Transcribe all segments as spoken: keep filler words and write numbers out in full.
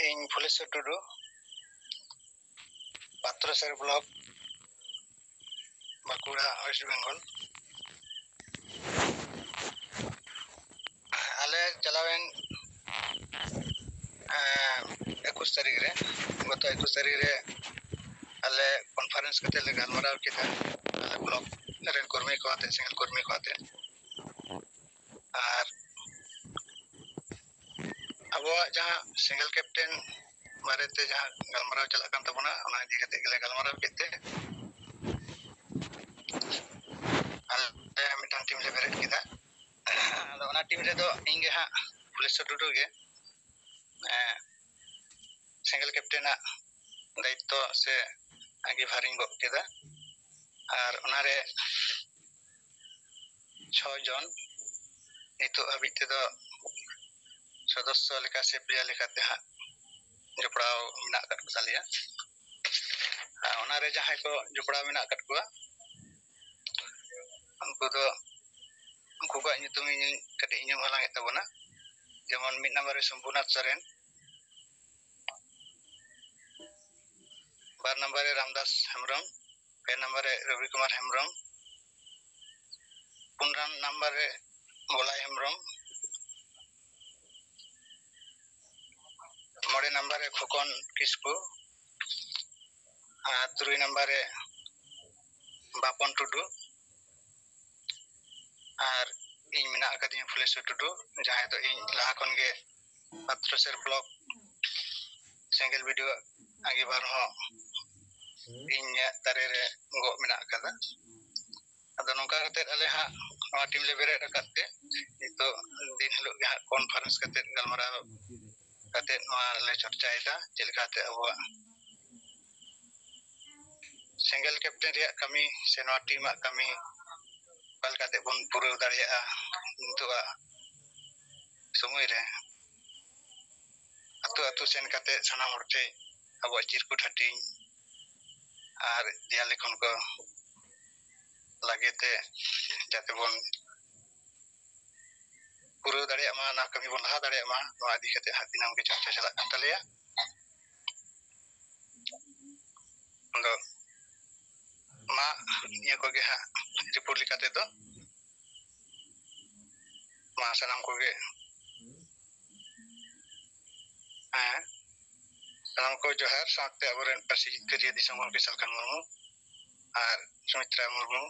ᱤᱧ ᱯᱷᱩᱞᱮᱥᱣᱚᱨ ᱴᱩᱰᱩ, ᱯᱟᱛᱨᱚᱥᱮᱨ block, Bankura, West Bengal. ᱟᱞᱮ ᱪᱟᱞᱟᱣᱮᱱ, ᱮᱸ, ᱮᱠᱩᱥ ᱛᱟᱹᱨᱤᱠᱷ ᱨᱮ, ᱜᱚᱛᱚ ᱮᱠᱩᱥ ᱛᱟᱹᱨᱤᱠᱷ ᱨᱮ ᱟᱞᱮ ᱠᱚᱱᱯᱷᱟᱨᱮᱱᱥ ᱠᱟᱛᱮ ᱞᱮ ᱜᱟᱞᱢᱟᱨᱟᱣ ᱠᱮᱫᱟ, ᱟᱞᱮ ᱵᱞᱚᱠ ᱨᱮᱱ ᱠᱚᱨᱢᱤ ᱠᱚ ᱟᱛᱮ, ᱥᱮᱸᱜᱮᱞ ᱠᱚᱨᱢᱤ ᱠᱚ ᱟᱛᱮ᱾ ᱟᱨ ᱟᱵᱚᱣᱟᱜ ᱡᱟᱦᱟᱸ ᱥᱮᱸᱜᱮᱞ ᱠᱮᱯᱴᱮᱱ ᱵᱟᱨᱮᱛᱮ ᱡᱟᱦᱟᱸ ᱜᱟᱞᱢᱟᱨᱟᱣ ᱪᱟᱞᱟᱜ ᱠᱟᱱ ᱛᱟᱵᱚᱱᱟ, ᱚᱱᱟ ᱤᱫᱤ ᱠᱟᱛᱮ ᱜᱮᱞᱮ ᱜᱟᱞᱢᱟᱨᱟᱣ ᱠᱮᱫ ᱛᱮ ᱟᱞᱮ ᱢᱤᱫᱴᱟᱝ ᱴᱤᱢ ᱞᱮ ᱵᱮᱨᱮᱫ ᱠᱮᱫᱟ᱾ ᱟᱫᱚ ᱚᱱᱟ ᱴᱤᱢ ᱨᱮᱫᱚ ᱤᱧ ᱜᱮ ᱦᱟᱸᱜ, ᱯᱷᱩᱞᱮᱥᱣᱚᱨ ᱴᱩᱰᱩ ᱜᱮ, ᱮᱸ, ᱥᱮᱸᱜᱮᱞ ᱠᱮᱯᱴᱮᱱᱟᱜ ᱫᱟᱭᱤᱛᱛᱚ ᱥᱮ ᱟᱸᱜᱤᱵᱷᱟᱨᱤᱧ ᱜᱚᱜ ᱠᱮᱫᱟ᱾ ᱟᱨ ᱚᱱᱟᱨᱮ ᱪᱷᱚ ᱡᱚᱱ ᱱᱤᱛᱚᱜ ᱦᱟᱹᱵᱤᱡ ᱛᱮᱫᱚ ᱥᱚᱫᱚᱥᱥᱚ ᱞᱮᱠᱟ ᱥᱮ ᱯᱞᱮᱭᱟᱨ ᱞᱮᱠᱟᱛᱮ ᱦᱟᱸᱜ ᱡᱚᱯᱲᱟᱣ ᱢᱮᱱᱟᱜ ᱟᱠᱟᱫ ᱠᱚ ᱛᱟᱞᱮᱭᱟ᱾ ᱟᱨ ᱚᱱᱟᱨᱮ ᱡᱟᱦᱟᱸᱭ ᱠᱚ ᱡᱚᱯᱲᱟᱣ ᱢᱮᱱᱟᱜ ᱟᱠᱟᱫ ᱠᱚᱣᱟ, ᱩᱱᱠᱩ ᱫᱚ, ᱩᱱᱠᱩ ᱠᱚᱣᱟᱜ ᱧᱩᱛᱩᱢ ᱤᱧ ᱠᱟᱹᱴᱤᱡ ᱤᱧ ᱧᱩᱢ ᱦᱟᱞᱟᱝ ᱮᱫ ᱛᱟᱵᱚᱱᱟ᱾ ᱡᱮᱢᱚᱱ ᱢᱤᱫ ᱱᱟᱢᱵᱟᱨ ᱨᱮ ᱥᱚᱢᱵᱷᱩᱱᱟᱛᱷ ᱥᱚᱨᱮᱱ, ᱵᱟᱨ ᱱᱟᱢᱵᱟᱨ ᱨᱮ ᱨᱟᱢᱫᱟᱥ ᱦᱮᱢᱵᱨᱚᱢ, ᱯᱮ ᱱᱟᱢᱵᱟᱨ ᱨᱮ ᱨᱚᱵᱤ ᱠᱩᱢᱟᱨ ᱦᱮᱢᱵᱨᱚᱢ, ᱯᱩᱱ ᱱᱟᱢᱵᱟᱨ ᱨᱮ ᱵᱚᱞᱟᱭ ᱦᱮᱢᱵᱨᱚᱢ, ᱢᱚᱬᱮ ᱱᱟᱢᱵᱟᱨ ᱨᱮ ᱠᱷᱚᱠᱚᱱ ᱠᱤᱥᱠᱩ, ᱟᱨ ᱛᱩᱨᱩᱭ ᱱᱟᱢᱵᱟᱨ ᱨᱮ ᱵᱟᱯᱚᱱ ᱴᱩᱰᱩ, ᱟᱨ ᱤᱧ ᱢᱮᱱᱟᱜ ᱟᱠᱟᱫᱤᱧᱟ ᱯᱷᱩᱞᱮᱥᱣᱚᱨ ᱴᱩᱰᱩ, ᱡᱟᱦᱟᱸᱭ ᱫᱚ ᱤᱧ ᱞᱟᱦᱟ ᱠᱷᱚᱱ ᱜᱮ ᱯᱟᱛᱨᱚᱥᱮᱨ ᱵᱞᱚᱠ ᱥᱮᱸᱜᱮᱞ ᱵᱤᱰᱟᱹᱣ ᱟᱸᱜᱤᱵᱷᱟᱨ ᱦᱚᱸ ᱤᱧᱟᱹᱜ ᱫᱟᱨᱮ ᱨᱮ ᱜᱚᱜ ᱢᱮᱱᱟᱜ ᱟᱠᱟᱫᱟ᱾ ᱟᱫᱚ ᱱᱚᱝᱠᱟ ᱠᱟᱛᱮᱫ ᱟᱞᱮ ᱦᱟᱸᱜ ᱱᱚᱣᱟ ᱴᱤᱢ ᱞᱮ ᱵᱮᱨᱮᱫ ᱟᱠᱟᱫ ᱛᱮ ᱱᱤᱛᱚᱜ ᱫᱤᱱ ᱦᱤᱞᱳᱜ ᱜᱮ ᱦᱟᱸᱜ ᱠᱚᱱᱯᱷᱟᱨᱮᱱᱥ ᱠᱟᱛᱮᱫ, ᱜᱟᱞᱢᱟᱨᱟᱣ ᱠᱟᱛᱮᱫ ᱱᱚᱣᱟ ᱞᱮ ᱪᱚᱨᱪᱟᱭᱮᱫᱟ, ᱪᱮᱫ ᱞᱮᱠᱟᱛᱮ ᱟᱵᱚᱣᱟᱜ ᱥᱮᱸᱜᱮᱞ ᱠᱮᱯᱴᱮᱱ ᱨᱮᱭᱟᱜ ᱠᱟᱹᱢᱤ ᱥᱮ ᱱᱚᱣᱟ ᱴᱤᱢᱟᱜ ᱠᱟᱹᱢᱤ ᱚᱠᱟ ᱞᱮᱠᱟᱛᱮ ᱵᱚᱱ ᱯᱩᱨᱟᱹᱣ ᱫᱟᱲᱮᱭᱟᱜᱼᱟ᱾ ᱱᱤᱛᱚᱜᱟᱜ ᱥᱚᱢᱚᱭ ᱨᱮ ᱟᱹᱛᱩ ᱟᱹᱛᱩ ᱥᱮᱱ ᱠᱟᱛᱮ ᱥᱟᱱᱟᱢ ᱦᱚᱲ ᱴᱷᱮᱱ ᱟᱵᱚᱣᱟᱜ ᱪᱤᱨᱠᱩᱴ ᱦᱟᱹᱴᱤᱧ ᱟᱨ ᱫᱮᱭᱟ ᱞᱤᱠᱷᱚᱱ ᱠᱚ ᱞᱟᱜᱮ ᱛᱮ ᱡᱟᱛᱮ ᱵᱚᱱ ᱯᱩᱨᱟᱹᱣ ᱫᱟᱲᱮᱭᱟᱜ ᱢᱟ, ᱚᱱᱟ ᱠᱟᱹᱢᱤ ᱵᱚᱱ ᱞᱟᱦᱟ ᱫᱟᱲᱮᱭᱟᱜ ᱢᱟ, ᱱᱚᱣᱟ ᱤᱫᱤ ᱠᱟᱛᱮ ᱦᱟᱸᱜ ᱫᱤᱱᱟᱹᱢ ᱜᱮ ᱪᱚᱨᱪᱟ ᱪᱟᱞᱟᱜ ᱠᱟᱱ ᱛᱟᱞᱮᱭᱟ᱾ ᱟᱫᱚ ᱢᱟ, ᱱᱤᱭᱟᱹ ᱠᱚᱜᱮ ᱦᱟᱸᱜ ᱨᱤᱯᱳᱨᱴ ᱞᱮᱠᱟ ᱛᱮᱫᱚ᱾ ᱢᱟ ᱥᱟᱱᱟᱢ ᱠᱚᱜᱮ, ᱦᱮᱸ, ᱥᱟᱱᱟᱢ ᱠᱚ ᱡᱚᱦᱟᱨ, ᱥᱟᱶᱛᱮ ᱟᱵᱚᱨᱮᱱ ᱯᱟᱹᱨᱥᱤ ᱡᱤᱛᱠᱟᱹᱨᱤᱭᱟᱹ ᱫᱤᱥᱚᱢ ᱜᱚᱢᱠᱮ ᱥᱟᱞᱠᱷᱟᱱ ᱢᱩᱨᱢᱩ ᱟᱨ ᱥᱩᱢᱤᱛᱨᱟ ᱢᱩᱨᱢᱩ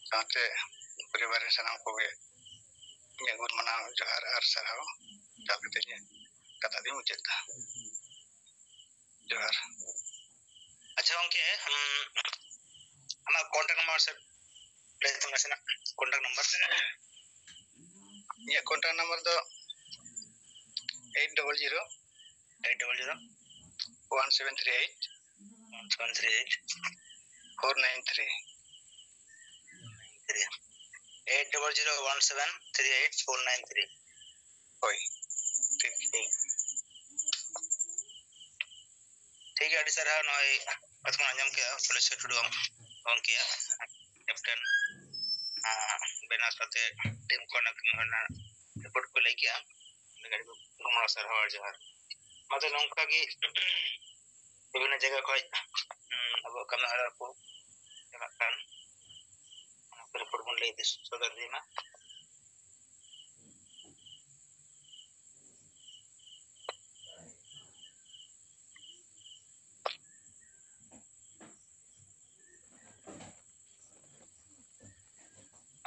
ᱥᱟᱶᱛᱮ ᱯᱚᱨᱤᱵᱟᱨ ᱨᱮᱱ ᱥᱟᱱᱟᱢ ᱠᱚᱜᱮ ᱤᱧᱟᱹᱜ ᱜᱩᱱ ᱢᱟᱱᱟᱣ ᱡᱚᱦᱟᱨ ᱟᱨ ᱥᱟᱨᱦᱟᱣ ᱪᱟᱞ ᱠᱟᱛᱮ ᱤᱧᱟᱹᱜ ᱠᱟᱛᱷᱟ ᱫᱚᱧ ᱢᱩᱪᱟᱹᱫ ᱮᱫᱟ᱾ ᱡᱚᱦᱟᱨ᱾ ᱟᱪᱪᱷᱟ ᱜᱚᱢᱠᱮ, ᱦᱩᱸ, ᱟᱢᱟᱜ ᱠᱚᱱᱴᱟᱠᱴ ᱱᱟᱢᱵᱟᱨ ᱥᱮ ᱞᱟᱹᱭ ᱛᱟᱢ ᱱᱟᱥᱮᱱᱟᱜ ᱠᱚᱱᱴᱟᱠᱴ ᱱᱟᱢᱵᱟᱨ᱾ ᱤᱧᱟᱹᱜ ᱠᱚᱱᱴᱟᱠᱴ ᱱᱟᱢᱵᱟᱨ ᱫᱚ eight double zero eight double zero one seven three eight one seven three eight four nine three. Eight double zero one seven three eight four nine three. ᱦᱳᱭ, ᱴᱷᱤᱠ᱾ ᱴᱷᱤᱠ᱾ ᱴᱷᱤᱠ ᱜᱮᱭᱟ, ᱟᱹᱰᱤ ᱥᱟᱨᱦᱟᱣ᱾ ᱱᱚᱜᱼᱚᱭ ᱠᱟᱛᱷᱟ ᱵᱚᱱ ᱟᱸᱡᱚᱢ ᱠᱮᱜᱼᱟ ᱯᱷᱩᱞᱮᱥᱣᱚᱨ ᱴᱩᱰᱩ ᱜᱚᱢᱠᱮᱭᱟᱜ, ᱠᱮᱯᱴᱮᱱ, ᱟᱸ, ᱵᱮᱱᱟᱨ ᱥᱟᱛᱮ ᱴᱤᱢ ᱠᱚ ᱚᱱᱟ ᱠᱟᱹᱢᱤ ᱦᱚᱨᱟ ᱨᱮᱱᱟᱜ ᱨᱤᱯᱳᱨᱴ ᱠᱚ ᱞᱟᱹᱭ ᱠᱮᱜᱼᱟ᱾ ᱟᱹᱰᱤ ᱟᱹᱰᱤ ᱜᱩᱱᱢᱟᱱᱟᱣ ᱥᱟᱨᱦᱟᱣ ᱟᱨ ᱡᱚᱦᱟᱨ᱾ ᱢᱟ ᱛᱚ ᱱᱚᱝᱠᱟ ᱜᱮ ᱵᱤᱵᱷᱤᱱᱱᱚ ᱡᱟᱭᱜᱟ ᱠᱷᱚᱡ, ᱩᱸ, ᱟᱵᱚᱣᱟᱜ ᱠᱟᱹᱢᱤ ᱦᱚᱨᱟ ᱠᱚ ᱪᱟᱞᱟᱜ ᱠᱟᱱ, ᱚᱱᱟ ᱠᱚ ᱨᱤᱯᱳᱨᱴ ᱵᱚᱱ ᱞᱟᱹᱭ ᱤᱫᱤ ᱥᱚᱫᱚᱨ ᱤᱫᱤ ᱢᱟ᱾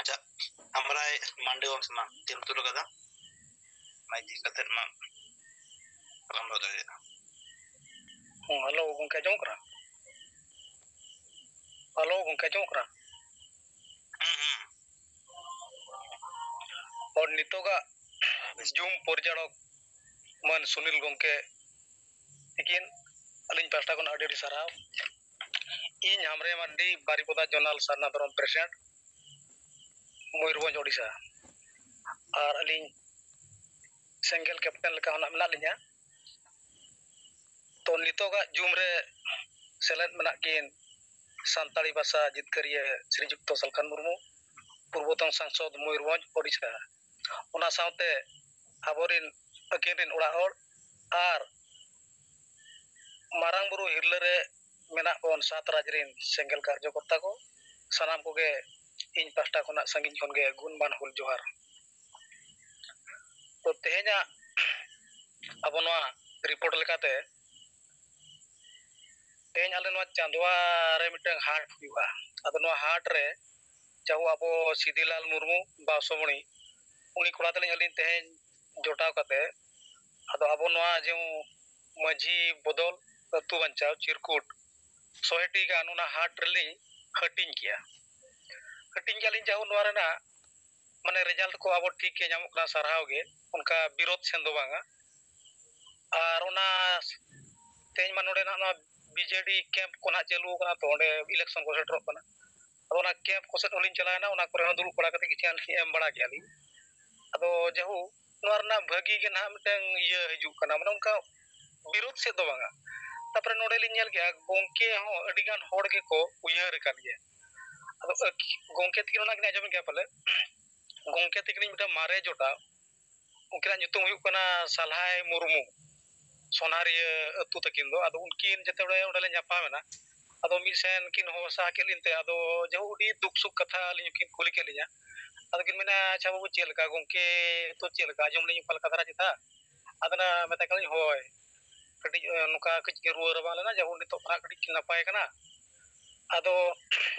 ᱟᱪᱪᱷᱟ, ᱟᱢᱨᱟᱭ ᱢᱟᱱᱰᱤ ᱜᱚᱢᱠᱮ ᱢᱟ ᱛᱤᱨᱮᱢ ᱛᱩᱞᱟᱹᱣ ᱠᱟᱫᱟ? ᱚᱱᱟ ᱤᱫᱤ ᱠᱟᱛᱮᱫ ᱢᱟ ᱟᱨᱟᱢᱵᱚ ᱫᱟᱲᱮᱭᱟᱜᱼᱟ᱾ ᱦᱮᱸ, ᱦᱮᱞᱳ ᱜᱚᱢᱠᱮ, ᱟᱸᱡᱚᱢᱚᱜ ᱠᱟᱱᱟ? ᱦᱮᱞᱳ ᱜᱚᱢᱠᱮ, ᱟᱸᱡᱚᱢᱚᱜ ᱠᱟᱱᱟ? ᱦᱩᱸ, ᱦᱩᱸ᱾ ᱟᱨ ᱱᱤᱛᱚᱜᱟᱜ ᱡᱩᱢ ᱯᱚᱨᱤᱪᱟᱞᱚᱠ ᱢᱟᱱ ᱥᱩᱱᱤᱞ ᱜᱚᱢᱠᱮ ᱛᱤᱠᱤᱱ, ᱟᱹᱞᱤᱧ ᱯᱟᱦᱴᱟ ᱠᱷᱚᱱ ᱟᱹᱰᱤ ᱟᱹᱰᱤ ᱥᱟᱨᱦᱟᱣ᱾ ᱤᱧ ᱦᱟᱢᱨᱮ ᱢᱟᱨᱰᱤ, ᱵᱟᱨᱤᱯᱚᱫᱟ ᱡᱚᱱᱟᱞ ᱥᱟᱨᱱᱟ ᱫᱷᱚᱨᱚᱢ ᱯᱨᱮᱥᱤᱰᱮᱱᱴ, ᱢᱚᱭᱩᱨᱵᱷᱚᱸᱡᱽ, ᱳᱰᱤᱥᱟ᱾ ᱟᱨ ᱟᱹᱞᱤᱧ ᱥᱮᱸᱜᱮᱞ ᱠᱮᱯᱴᱮᱱ ᱞᱮᱠᱟ ᱦᱚᱸ ᱱᱟᱜ ᱢᱮᱱᱟᱜ ᱞᱤᱧᱟ᱾ ᱛᱚ, ᱱᱤᱛᱚᱜᱟᱜ ᱡᱩᱢ ᱨᱮ ᱥᱮᱞᱮᱫ ᱢᱮᱱᱟᱜ ᱠᱤᱱ ᱥᱟᱱᱛᱟᱲᱤ ᱵᱷᱟᱥᱟ ᱡᱤᱛᱠᱟᱹᱨᱤᱭᱟᱹ ᱥᱨᱤᱡᱩᱠᱛᱚ ᱥᱟᱞᱠᱷᱟᱱ ᱢᱩᱨᱢᱩ, ᱯᱩᱨᱵᱚᱛᱚᱱ ᱥᱟᱝᱥᱚᱫᱽ ᱢᱚᱭᱩᱨᱵᱷᱚᱸᱡᱽ, ᱳᱰᱤᱥᱟ᱾ ᱚᱱᱟ ᱥᱟᱶᱛᱮ ᱟᱵᱚᱨᱤᱱ ᱟᱹᱠᱤᱱ ᱨᱤᱱ ᱚᱲᱟᱜ ᱦᱚᱲ ᱟᱨ ᱢᱟᱨᱟᱝ ᱵᱩᱨᱩ ᱦᱤᱨᱞᱟᱹ ᱨᱮ ᱢᱮᱱᱟᱜ ᱵᱚᱱ ᱥᱟᱛ ᱨᱟᱡᱽ ᱨᱤᱱ ᱥᱮᱸᱜᱮᱞ ᱠᱟᱨᱡᱚᱠᱚᱨᱛᱟ ᱠᱚ, ᱥᱟᱱᱟᱢ ᱠᱚᱜᱮ ᱤᱧ ᱯᱟᱦᱴᱟ ᱠᱷᱚᱱᱟᱜ ᱥᱟᱺᱜᱤᱧ ᱠᱷᱚᱱᱜᱮ ᱜᱩᱱᱢᱟᱱ ᱦᱩᱞ ᱡᱚᱦᱟᱨ᱾ ᱛᱚ ᱛᱮᱦᱮᱧᱟᱜ ᱟᱵᱚ ᱱᱚᱣᱟ ᱨᱤᱯᱳᱨᱴ ᱞᱮᱠᱟᱛᱮ, ᱛᱮᱦᱮᱧ ᱟᱞᱮ ᱱᱚᱣᱟ ᱪᱟᱸᱫᱣᱟ ᱨᱮ ᱢᱤᱫᱴᱟᱝ ᱦᱟᱴ ᱦᱩᱭᱩᱜᱼᱟ᱾ ᱟᱫᱚ ᱱᱚᱣᱟ ᱦᱟᱴ ᱨᱮ ᱡᱟᱦᱳ ᱟᱵᱚ ᱥᱤᱫᱤᱞᱟᱞ ᱢᱩᱨᱢᱩ ᱵᱟᱥᱚᱢᱚᱬᱤ, ᱩᱱᱤ ᱠᱚᱲᱟ ᱛᱟᱹᱞᱤᱧ ᱟᱹᱞᱤᱧ ᱛᱮᱦᱮᱧ ᱡᱚᱴᱟᱣ ᱠᱟᱛᱮ, ᱟᱫᱚ ᱟᱵᱚ ᱱᱚᱣᱟ ᱡᱮ ᱢᱟᱹᱡᱷᱤ ᱵᱚᱫᱚᱞ ᱟᱹᱛᱩ ᱵᱟᱧᱪᱟᱣ ᱪᱤᱨᱠᱩᱴ ᱥᱚᱭᱮᱴᱤ ᱜᱟᱱ ᱚᱱᱟ ᱦᱟᱴ ᱨᱮᱞᱤᱧ ᱦᱟᱹᱴᱤᱧ ᱠᱮᱜᱼᱟ᱾ ᱦᱟᱹᱴᱤᱧ ᱠᱮᱜᱼᱟ ᱞᱤᱧ ᱡᱟᱦᱳ ᱱᱚᱣᱟ ᱨᱮᱱᱟᱜ ᱢᱟᱱᱮ ᱨᱮᱡᱟᱞᱴ ᱠᱚ ᱟᱵᱚ ᱴᱷᱤᱠ ᱜᱮ ᱧᱟᱢᱚᱜ ᱠᱟᱱᱟ, ᱥᱟᱨᱦᱟᱣ ᱜᱮ, ᱚᱱᱠᱟ ᱵᱤᱨᱳᱫ ᱥᱮᱱ ᱫᱚ ᱵᱟᱝᱟ᱾ ᱟᱨ ᱚᱱᱟ ᱛᱮᱦᱮᱧ ᱢᱟ ᱱᱚᱰᱮ ᱱᱟᱜ ᱱᱚᱣᱟ ᱵᱤᱡᱮᱰᱤ ᱠᱮᱢᱯ ᱠᱚ ᱱᱟᱜ ᱪᱟᱹᱞᱩ ᱟᱠᱟᱱᱟ, ᱛᱚ ᱚᱸᱰᱮ ᱤᱞᱮᱠᱥᱚᱱ ᱠᱚ ᱥᱮᱴᱮᱨᱚᱜ ᱠᱟᱱᱟ᱾ ᱟᱫᱚ ᱚᱱᱟ ᱠᱮᱢᱯ ᱠᱚ ᱥᱮᱫ ᱦᱚᱸᱞᱤᱧ ᱪᱟᱞᱟᱣᱮᱱᱟ, ᱚᱱᱟ ᱠᱚᱨᱮ ᱦᱚᱸ ᱫᱩᱲᱩᱵ ᱵᱟᱲᱟ ᱠᱟᱛᱮ ᱠᱤᱪᱷᱩ ᱜᱟᱱ ᱞᱤᱧ ᱮᱢ ᱵᱟᱲᱟ ᱠᱮᱜᱼᱟ ᱞᱤᱧ᱾ ᱟᱫᱚ ᱡᱟᱦᱳ ᱱᱚᱣᱟ ᱨᱮᱱᱟᱜ ᱵᱷᱟᱹᱜᱤ ᱜᱮ ᱱᱟᱦᱟᱜ ᱢᱤᱫᱴᱟᱝ ᱤᱭᱟᱹ ᱦᱤᱡᱩᱜ ᱠᱟᱱᱟ, ᱢᱟᱱᱮ ᱚᱱᱠᱟ ᱵᱤᱨᱳᱫ ᱥᱮᱫ ᱫᱚ ᱵᱟᱝᱟ᱾ ᱛᱟᱯᱚᱨᱮ ᱱᱚᱰᱮ ᱞᱤᱧ ᱧᱮᱞ ᱠᱮᱜᱼᱟ ᱜᱚᱢᱠᱮ ᱦᱚᱸ ᱟᱹᱰᱤ ᱜᱟᱱ ᱦᱚᱲ ᱜᱮᱠᱚ ᱩᱭᱦᱟᱹᱨ ᱟᱠᱟᱫ ᱜᱮᱭᱟ᱾ ᱟᱫᱚ ᱟᱹᱠᱤ-, ᱜᱚᱢᱠᱮ ᱛᱤᱠᱤᱱ ᱚᱱᱟ ᱜᱮᱞᱤᱧ ᱟᱸᱡᱚᱢ ᱜᱮᱭᱟ ᱯᱟᱞᱮ᱾ ᱜᱚᱢᱠᱮ ᱛᱤᱠᱤᱱ ᱢᱤᱫᱴᱟᱝ ᱢᱟᱨᱮ ᱡᱚᱴᱟᱣ, ᱩᱱᱠᱤᱱᱟᱜ ᱧᱩᱛᱩᱢ ᱦᱩᱭᱩᱜ ᱠᱟᱱᱟ ᱥᱟᱞᱦᱟᱭ ᱢᱩᱨᱢᱩ, ᱥᱚᱱᱟᱨᱤᱭᱟᱹ ᱟᱹᱛᱩ ᱛᱟᱹᱠᱤᱱ ᱫᱚ᱾ ᱟᱫᱚ ᱩᱱᱠᱤᱱ ᱡᱮᱛᱮ ᱚᱸᱰᱮ ᱞᱮ ᱧᱟᱯᱟᱢ ᱮᱱᱟ, ᱟᱫᱚ ᱢᱤᱫ ᱥᱮᱱ ᱠᱤᱱ ᱦᱚᱦᱚ ᱥᱟᱦᱟ ᱠᱮᱫ ᱞᱤᱧ ᱛᱮ, ᱟᱫᱚ ᱡᱟᱦᱳ ᱟᱹᱰᱤ ᱫᱩᱠ ᱥᱩᱠ ᱠᱟᱛᱷᱟ ᱟᱹᱞᱤᱧ ᱦᱚᱸᱠᱤᱱ ᱠᱩᱞᱤ ᱠᱮᱫ ᱞᱤᱧᱟ᱾ ᱟᱫᱚ ᱠᱤᱱ ᱢᱮᱱᱟ, "ᱟᱪᱪᱷᱟ ᱵᱟᱹᱵᱩ, ᱪᱮᱫ ᱞᱮᱠᱟ ᱜᱚᱢᱠᱮ ᱛᱚ ᱪᱮᱫ ᱞᱮᱠᱟ ᱟᱸᱡᱚᱢ ᱞᱤᱧ ᱚᱠᱟ ᱞᱮᱠᱟ ᱫᱷᱟᱨᱟ ᱪᱮᱛᱟ?" ᱟᱫᱚ ᱱᱟ ᱢᱮᱛᱟ ᱠᱟᱹᱱᱟᱹᱧ, "ᱦᱳᱭ, ᱠᱟᱹᱴᱤᱡ ᱱᱚᱝᱠᱟ ᱠᱟᱹᱡ ᱠᱤᱱ ᱨᱩᱣᱟᱹ ᱨᱟᱵᱟᱝ ᱞᱮᱱᱟ, ᱡᱟᱦᱳ ᱱᱤᱛᱚᱜ ᱫᱚ ᱱᱟᱜ ᱠᱟᱹᱴᱤᱡ ᱠᱤᱱ ᱱᱟᱯᱟᱭ ᱠᱟᱱᱟ᱾" ᱟᱫᱚ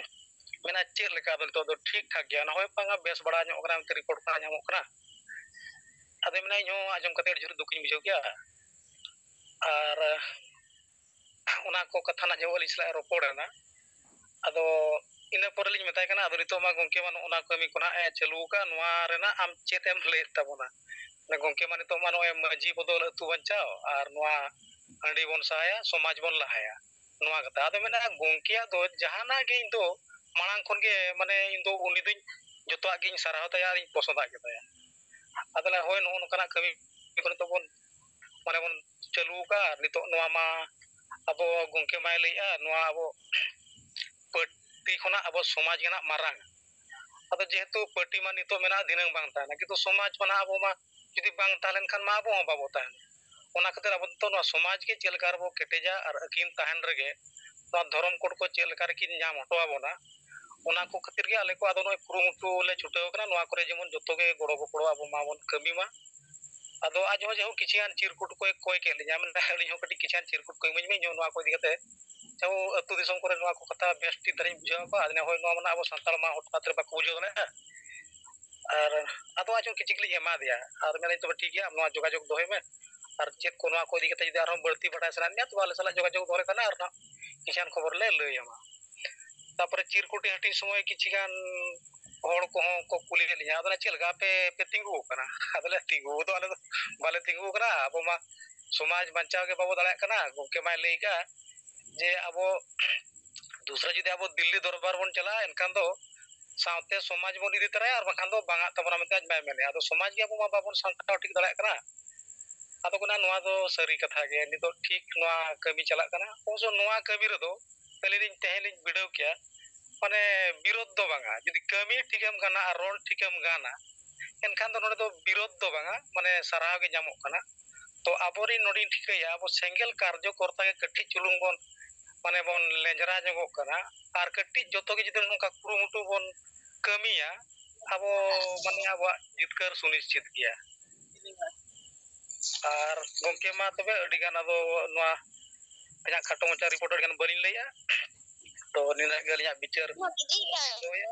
ᱢᱮᱱᱟ, "ᱪᱮᱫ ᱞᱮᱠᱟ ᱟᱫᱚ ᱱᱤᱛᱚᱜ ᱫᱚ ᱴᱷᱤᱠ ᱴᱷᱟᱠ ᱜᱮᱭᱟ?" ᱱᱚᱜᱼᱚᱭ ᱵᱟᱝᱟ ᱵᱮᱥ ᱵᱟᱲᱟ ᱧᱚᱜ ᱠᱟᱱᱟ, ᱢᱮᱱᱛᱮ ᱨᱤᱯᱳᱨᱴ ᱠᱷᱚᱱᱟᱜ ᱧᱟᱢᱚᱜ ᱠᱟᱱᱟ᱾ ᱟᱫᱚ ᱢᱮᱱᱟ, "ᱤᱧ ᱦᱚᱸ ᱟᱸᱡᱚᱢ ᱠᱟᱛᱮ ᱟᱹᱰᱤ ᱡᱳᱨ ᱫᱩᱠᱤᱧ ᱵᱩᱡᱷᱟᱹᱣ ᱠᱮᱜᱼᱟ᱾ ᱟᱨ ᱚᱱᱟ ᱠᱚ ᱠᱟᱛᱷᱟ ᱱᱟᱜ ᱡᱮᱦᱳ ᱟᱹᱞᱤᱧ ᱥᱟᱞᱟᱜ ᱮ ᱨᱚᱯᱚᱲ ᱮᱱᱟ, ᱟᱫᱚ ᱤᱱᱟᱹ ᱯᱚᱨᱮ ᱞᱤᱧ ᱢᱮᱛᱟᱭ ᱠᱟᱱᱟ, 'ᱟᱫᱚ ᱱᱤᱛᱚᱜ ᱢᱟ ᱜᱚᱢᱠᱮ ᱢᱟ ᱱᱚᱜᱼᱚ ᱱᱟ ᱠᱟᱹᱢᱤ ᱠᱚ ᱱᱟᱜ ᱮ ᱪᱟᱹᱞᱩ ᱟᱠᱟᱫ, ᱱᱚᱣᱟ ᱨᱮᱱᱟᱜ ᱟᱢ ᱪᱮᱫ ᱮᱢ ᱞᱟᱹᱭᱮᱫ ᱛᱟᱵᱚᱱᱟ?' ᱢᱟᱱᱮ ᱜᱚᱢᱠᱮ ᱢᱟ ᱱᱤᱛᱚᱜ ᱢᱟ ᱱᱚᱜᱼᱚᱭ ᱢᱟᱹᱡᱷᱤ ᱵᱚᱫᱚᱞ ᱟᱹᱛᱩ ᱵᱟᱧᱪᱟᱣ ᱟᱨ ᱱᱚᱣᱟ ᱦᱟᱺᱰᱤ ᱵᱚᱱ ᱥᱟᱦᱟᱭᱟ, ᱥᱚᱢᱟᱡᱽ ᱵᱚᱱ ᱞᱟᱦᱟᱭᱟ, ᱱᱚᱣᱟ ᱠᱟᱛᱷᱟ᱾ ᱟᱫᱚ ᱢᱮᱱᱟ, ᱜᱚᱢᱠᱮᱭᱟᱜ ᱫᱚ ᱡᱟᱦᱟᱱᱟᱜ ᱜᱮ ᱤᱧ ᱫᱚ ᱢᱟᱲᱟᱝ ᱠᱷᱚᱱ ᱜᱮ, ᱢᱟᱱᱮ ᱤᱧ ᱫᱚ ᱩᱱᱤ ᱫᱚᱧ ᱡᱚᱛᱚᱣᱟᱜ ᱜᱤᱧ ᱥᱟᱨᱦᱟᱣ ᱛᱟᱭᱟ ᱟᱨᱤᱧ ᱯᱚᱥᱚᱸᱫᱟᱜ ᱜᱮᱛᱟᱭᱟ᱾ ᱟᱫᱚ ᱞᱮ, ᱦᱳᱭ, ᱱᱚᱜᱼᱚ ᱱᱚᱝᱠᱟᱱᱟᱜ ᱠᱟᱹᱢᱤ ᱠᱚ ᱱᱤᱛᱚᱜ ᱵᱚᱱ, ᱢᱟᱱᱮ ᱵᱚᱱ ᱪᱟᱹᱞᱩ ᱟᱠᱟᱫᱼᱟ᱾ ᱱᱤᱛᱚᱜ ᱱᱚᱣᱟ ᱢᱟ ᱟᱵᱚ ᱜᱚᱢᱠᱮ ᱢᱟᱭ ᱞᱟᱹᱭᱮᱫᱼᱟ, ᱱᱚᱣᱟ ᱟᱵᱚ ᱯᱟᱹᱴᱤ ᱠᱷᱚᱱᱟᱜ ᱟᱵᱚ ᱥᱚᱢᱟᱡᱽ ᱜᱮ ᱱᱟᱜ ᱢᱟᱨᱟᱝ᱾ ᱟᱫᱚ ᱡᱮᱦᱮᱛᱩ ᱯᱟᱹᱴᱤ ᱢᱟ ᱱᱤᱛᱚᱜ ᱢᱮᱱᱟᱜᱼᱟ, ᱫᱷᱤᱱᱟᱹᱝ ᱵᱟᱝ ᱛᱟᱦᱮᱱᱟ, ᱠᱤᱱᱛᱩ ᱥᱚᱢᱟᱡᱽ ᱢᱟ ᱱᱟᱦᱟᱜ ᱟᱵᱚ ᱢᱟ ᱡᱩᱫᱤ ᱵᱟᱝ ᱛᱟᱦᱮᱸ ᱞᱮᱱᱠᱷᱟᱱ ᱢᱟ ᱟᱵᱚ ᱦᱚᱸ ᱵᱟᱵᱚ ᱛᱟᱦᱮᱱᱟ᱾ ᱚᱱᱟ ᱠᱷᱟᱹᱛᱤᱨ ᱟᱵᱚ ᱱᱤᱛᱚᱜ ᱱᱚᱣᱟ ᱥᱚᱢᱟᱡᱽ ᱜᱮ ᱪᱮᱫ ᱞᱮᱠᱟ ᱨᱮᱵᱚ ᱠᱮᱴᱮᱡᱟ ᱟᱨ ᱟᱹᱠᱤᱱ ᱛᱟᱦᱮᱱ ᱨᱮᱜᱮ ᱱᱚᱣᱟ ᱫᱷᱚᱨᱚᱢ ᱠᱳᱰ ᱠᱚ ᱪᱮᱫ ᱞᱮᱠᱟ ᱨᱮᱠᱤᱱ ᱧᱟᱢ ᱦᱚᱴᱚ ᱟᱵᱚᱱᱟ, ᱚᱱᱟ ᱠᱚ ᱠᱷᱟᱹᱛᱤᱨ ᱜᱮ ᱟᱞᱮ ᱠᱚ ᱟᱫᱚ ᱱᱚᱜᱼᱚᱭ ᱠᱩᱨᱩᱢᱩᱴᱩ ᱞᱮ ᱪᱷᱩᱴᱟᱹᱣ ᱟᱠᱟᱱᱟ᱾ ᱱᱚᱣᱟ ᱠᱚᱨᱮ ᱡᱮᱢᱚᱱ ᱡᱚᱛᱚ ᱜᱮ ᱜᱚᱲᱚ ᱜᱚᱯᱚᱲᱚ ᱟᱵᱚ ᱢᱟᱵᱚᱱ ᱠᱟᱹᱢᱤ ᱢᱟ᱾ ᱟᱫᱚ ᱟᱡ ᱦᱚᱸ ᱡᱟᱭᱦᱳᱠ ᱠᱤᱪᱷᱤ ᱜᱟᱱ ᱪᱤᱨᱠᱩᱴ ᱠᱚᱭ ᱠᱚᱭ ᱠᱮᱫ ᱞᱤᱧᱟ, ᱢᱮᱱᱫᱟ, "ᱟᱹᱞᱤᱧ ᱦᱚᱸ ᱠᱟᱹᱴᱤᱡ ᱠᱤᱪᱷᱤ ᱜᱟᱱ ᱪᱤᱨᱠᱩᱴ ᱠᱚ ᱤᱢᱟᱹᱧ ᱢᱮ, ᱤᱧ ᱦᱚᱸ ᱱᱚᱣᱟ ᱠᱚ ᱤᱫᱤ ᱠᱟᱛᱮ ᱡᱟᱦᱳ ᱟᱹᱛᱩ ᱫᱤᱥᱚᱢ ᱠᱚᱨᱮ ᱱᱚᱣᱟ ᱠᱚ ᱠᱟᱛᱷᱟ ᱵᱮᱥ ᱴᱷᱤᱠ ᱫᱷᱟᱨᱟᱧ ᱵᱩᱡᱷᱟᱹᱣ ᱟᱠᱚᱣᱟ, ᱟᱫᱚ ᱦᱳᱭ ᱱᱚᱣᱟ ᱢᱟ ᱟᱵᱚ ᱥᱟᱱᱛᱟᱲ ᱢᱟ ᱦᱚᱴᱟᱛ ᱨᱮ ᱵᱟᱠᱚ ᱵᱩᱡᱷᱟᱹᱣ ᱫᱟᱲᱮᱭᱟᱜᱼᱟ᱾" ᱟᱨ ᱟᱫᱚ ᱟᱡ ᱦᱚᱸ ᱠᱤᱪᱷᱤ ᱜᱮᱞᱤᱧ ᱮᱢᱟ ᱫᱮᱭᱟ ᱟᱨ ᱢᱮᱱᱫᱟᱹᱧ, "ᱛᱚᱵᱮ ᱴᱷᱤᱠ ᱜᱮᱭᱟ, ᱟᱢ ᱱᱚᱣᱟ ᱡᱳᱜᱟᱡᱳᱜᱽ ᱫᱚᱦᱚᱭ ᱢᱮ, ᱟᱨ ᱪᱮᱫ ᱠᱚ ᱱᱚᱣᱟ ᱠᱚ ᱤᱫᱤ ᱠᱟᱛᱮ ᱡᱩᱫᱤ ᱟᱨᱦᱚᱸ ᱵᱟᱹᱲᱛᱤ ᱵᱟᱰᱟᱭ ᱥᱟᱱᱟᱭᱮᱫ ᱢᱮᱭᱟ, ᱛᱚᱵᱮ ᱟᱞᱮ ᱥᱟᱞᱟᱜ ᱡᱳᱜᱟᱡᱳᱜᱽ ᱫᱚᱦᱚ ᱞᱮᱠᱷᱟᱱ ᱟᱨ ᱱᱟᱦᱟᱜ ᱠᱤᱪᱷᱤ ᱜᱟᱱ ᱠᱷᱚᱵᱚᱨ ᱞᱮ ᱞᱟᱹᱭ ᱟᱢᱟ᱾" ᱛᱟᱯᱚᱨᱮ ᱪᱤᱨᱠᱩᱴᱤ ᱦᱟᱹᱴᱤᱧ ᱥᱚᱢᱚᱭ ᱠᱤᱪᱷᱤ ᱜᱟᱱ ᱦᱚᱲ ᱠᱚᱦᱚᱸ ᱠᱚ ᱠᱩᱞᱤ ᱠᱮᱫ ᱞᱤᱧᱟ, "ᱟᱫᱚ ᱪᱮᱫ ᱞᱮᱠᱟ ᱟᱯᱮ ᱯᱮ ᱛᱤᱸᱜᱩ ᱟᱠᱟᱱᱟ?" ᱟᱫᱚᱞᱮ, "ᱛᱤᱸᱜᱩ ᱫᱚ ᱟᱞᱮ ᱫᱚ ᱵᱟᱞᱮ ᱛᱤᱸᱜᱩ ᱟᱠᱟᱱᱟ, ᱟᱵᱚ ᱢᱟ ᱥᱚᱢᱟᱡᱽ ᱵᱟᱧᱪᱟᱣ ᱜᱮ ᱵᱟᱵᱚ ᱫᱟᱲᱮᱭᱟᱜ ᱠᱟᱱᱟ᱾" ᱜᱚᱢᱠᱮ ᱢᱟᱭ ᱞᱟᱹᱭ ᱠᱟᱜ ᱡᱮ ᱟᱵᱚ ᱫᱩᱥᱨᱟ ᱡᱩᱫᱤ ᱟᱵᱚ ᱫᱤᱞᱞᱤ ᱫᱚᱨᱵᱟᱨ ᱵᱚᱱ ᱪᱟᱞᱟᱜᱼᱟ, ᱮᱱᱠᱷᱟᱱ ᱫᱚ ᱥᱟᱶᱛᱮ ᱥᱚᱢᱟᱡᱽ ᱵᱚᱱ ᱤᱫᱤ ᱛᱚᱨᱟᱭᱟ ᱟᱨ ᱵᱟᱝᱠᱷᱟᱱ ᱫᱚ ᱵᱟᱝᱟᱜ ᱛᱟᱵᱚᱱᱟ ᱢᱮᱱᱛᱮ ᱟᱡ ᱢᱟᱭ ᱢᱮᱱᱮᱫᱼᱟ᱾ ᱟᱫᱚ ᱥᱚᱢᱟᱡᱽ ᱜᱮ ᱟᱵᱚ ᱢᱟ ᱵᱟᱵᱚᱱ ᱥᱟᱢᱴᱟᱣ ᱴᱷᱤᱠ ᱫᱟᱲᱮᱭᱟᱜ ᱠᱟᱱᱟ᱾ ᱟᱫᱚ ᱠᱟᱱᱟ ᱱᱚᱣᱟ ᱫᱚ ᱥᱟᱹᱨᱤ ᱠᱟᱛᱷᱟ ᱜᱮ, ᱱᱤᱛᱚᱜ ᱴᱷᱤᱠ ᱱᱚᱣᱟ ᱠᱟᱹᱢᱤ ᱪᱟᱞᱟᱜ ᱠᱟᱱᱟ᱾ ᱚᱵᱚᱥᱥᱚ ᱱᱚᱣᱟ ᱠᱟᱹᱢᱤ ᱨᱮᱫᱚ ᱟᱹᱞᱤᱧ ᱞᱤᱧ ᱛᱮᱦᱮᱧ ᱞᱤᱧ ᱵᱤᱰᱟᱹᱣ ᱠᱮᱜᱼᱟ, ᱢᱟᱱᱮ ᱵᱤᱨᱳᱫᱷ ᱫᱚ ᱵᱟᱝᱟ, ᱡᱩᱫᱤ ᱠᱟᱹᱢᱤ ᱴᱷᱤᱠᱮᱢ ᱜᱟᱱᱟ ᱟᱨ ᱨᱚᱲ ᱴᱷᱤᱠᱮᱢ ᱜᱟᱱᱟ, ᱮᱱᱠᱷᱟᱱ ᱫᱚ ᱱᱚᱰᱮ ᱫᱚ ᱵᱤᱨᱳᱫᱷ ᱫᱚ ᱵᱟᱝᱟ, ᱢᱟᱱᱮ ᱥᱟᱨᱦᱟᱣ ᱜᱮ ᱧᱟᱢᱚᱜ ᱠᱟᱱᱟ᱾ ᱛᱚ ᱟᱵᱚᱨᱤᱱ ᱱᱚᱰᱮᱧ ᱴᱷᱤᱠᱟᱹᱭᱟ, ᱟᱵᱚ ᱥᱮᱸᱜᱮᱞ ᱠᱟᱨᱡᱚᱠᱚᱨᱛᱟ ᱜᱮ ᱠᱟᱹᱴᱤᱡ ᱪᱩᱞᱩᱝ ᱵᱚᱱ, ᱢᱟᱱᱮ ᱵᱚᱱ ᱞᱮᱸᱡᱽᱨᱟ ᱧᱚᱜᱚᱜ ᱠᱟᱱᱟ᱾ ᱟᱨ ᱠᱟᱹᱴᱤᱡ ᱡᱚᱛᱚ ᱜᱮ ᱡᱩᱫᱤ ᱱᱚᱝᱠᱟ ᱠᱩᱨᱩᱢᱩᱴᱩ ᱵᱚᱱ ᱠᱟᱹᱢᱤᱭᱟ, ᱟᱵᱚ ᱢᱟᱱᱮ ᱟᱵᱚᱣᱟᱜ ᱡᱤᱛᱠᱟᱹᱨ ᱥᱩᱱᱤᱥᱪᱤᱛ ᱜᱮᱭᱟ᱾ ᱟᱨ ᱜᱚᱢᱠᱮ ᱢᱟ ᱛᱚᱵᱮ ᱟᱹᱰᱤ ᱜᱟᱱ ᱟᱫᱚ ᱱᱚᱣᱟ ᱤᱧᱟᱹᱜ ᱠᱷᱟᱴᱚ ᱢᱟᱪᱷᱟ ᱨᱤᱯᱳᱨᱴ ᱟᱹᱰᱤ ᱜᱟᱱ ᱵᱟᱹᱞᱤᱧ ᱞᱟᱹᱭᱟ, ᱛᱚ ᱱᱤᱱᱟᱹᱜ ᱜᱮ ᱟᱹᱞᱤᱧᱟᱜ ᱵᱤᱪᱟᱹᱨ ᱫᱚᱦᱚᱭᱟ᱾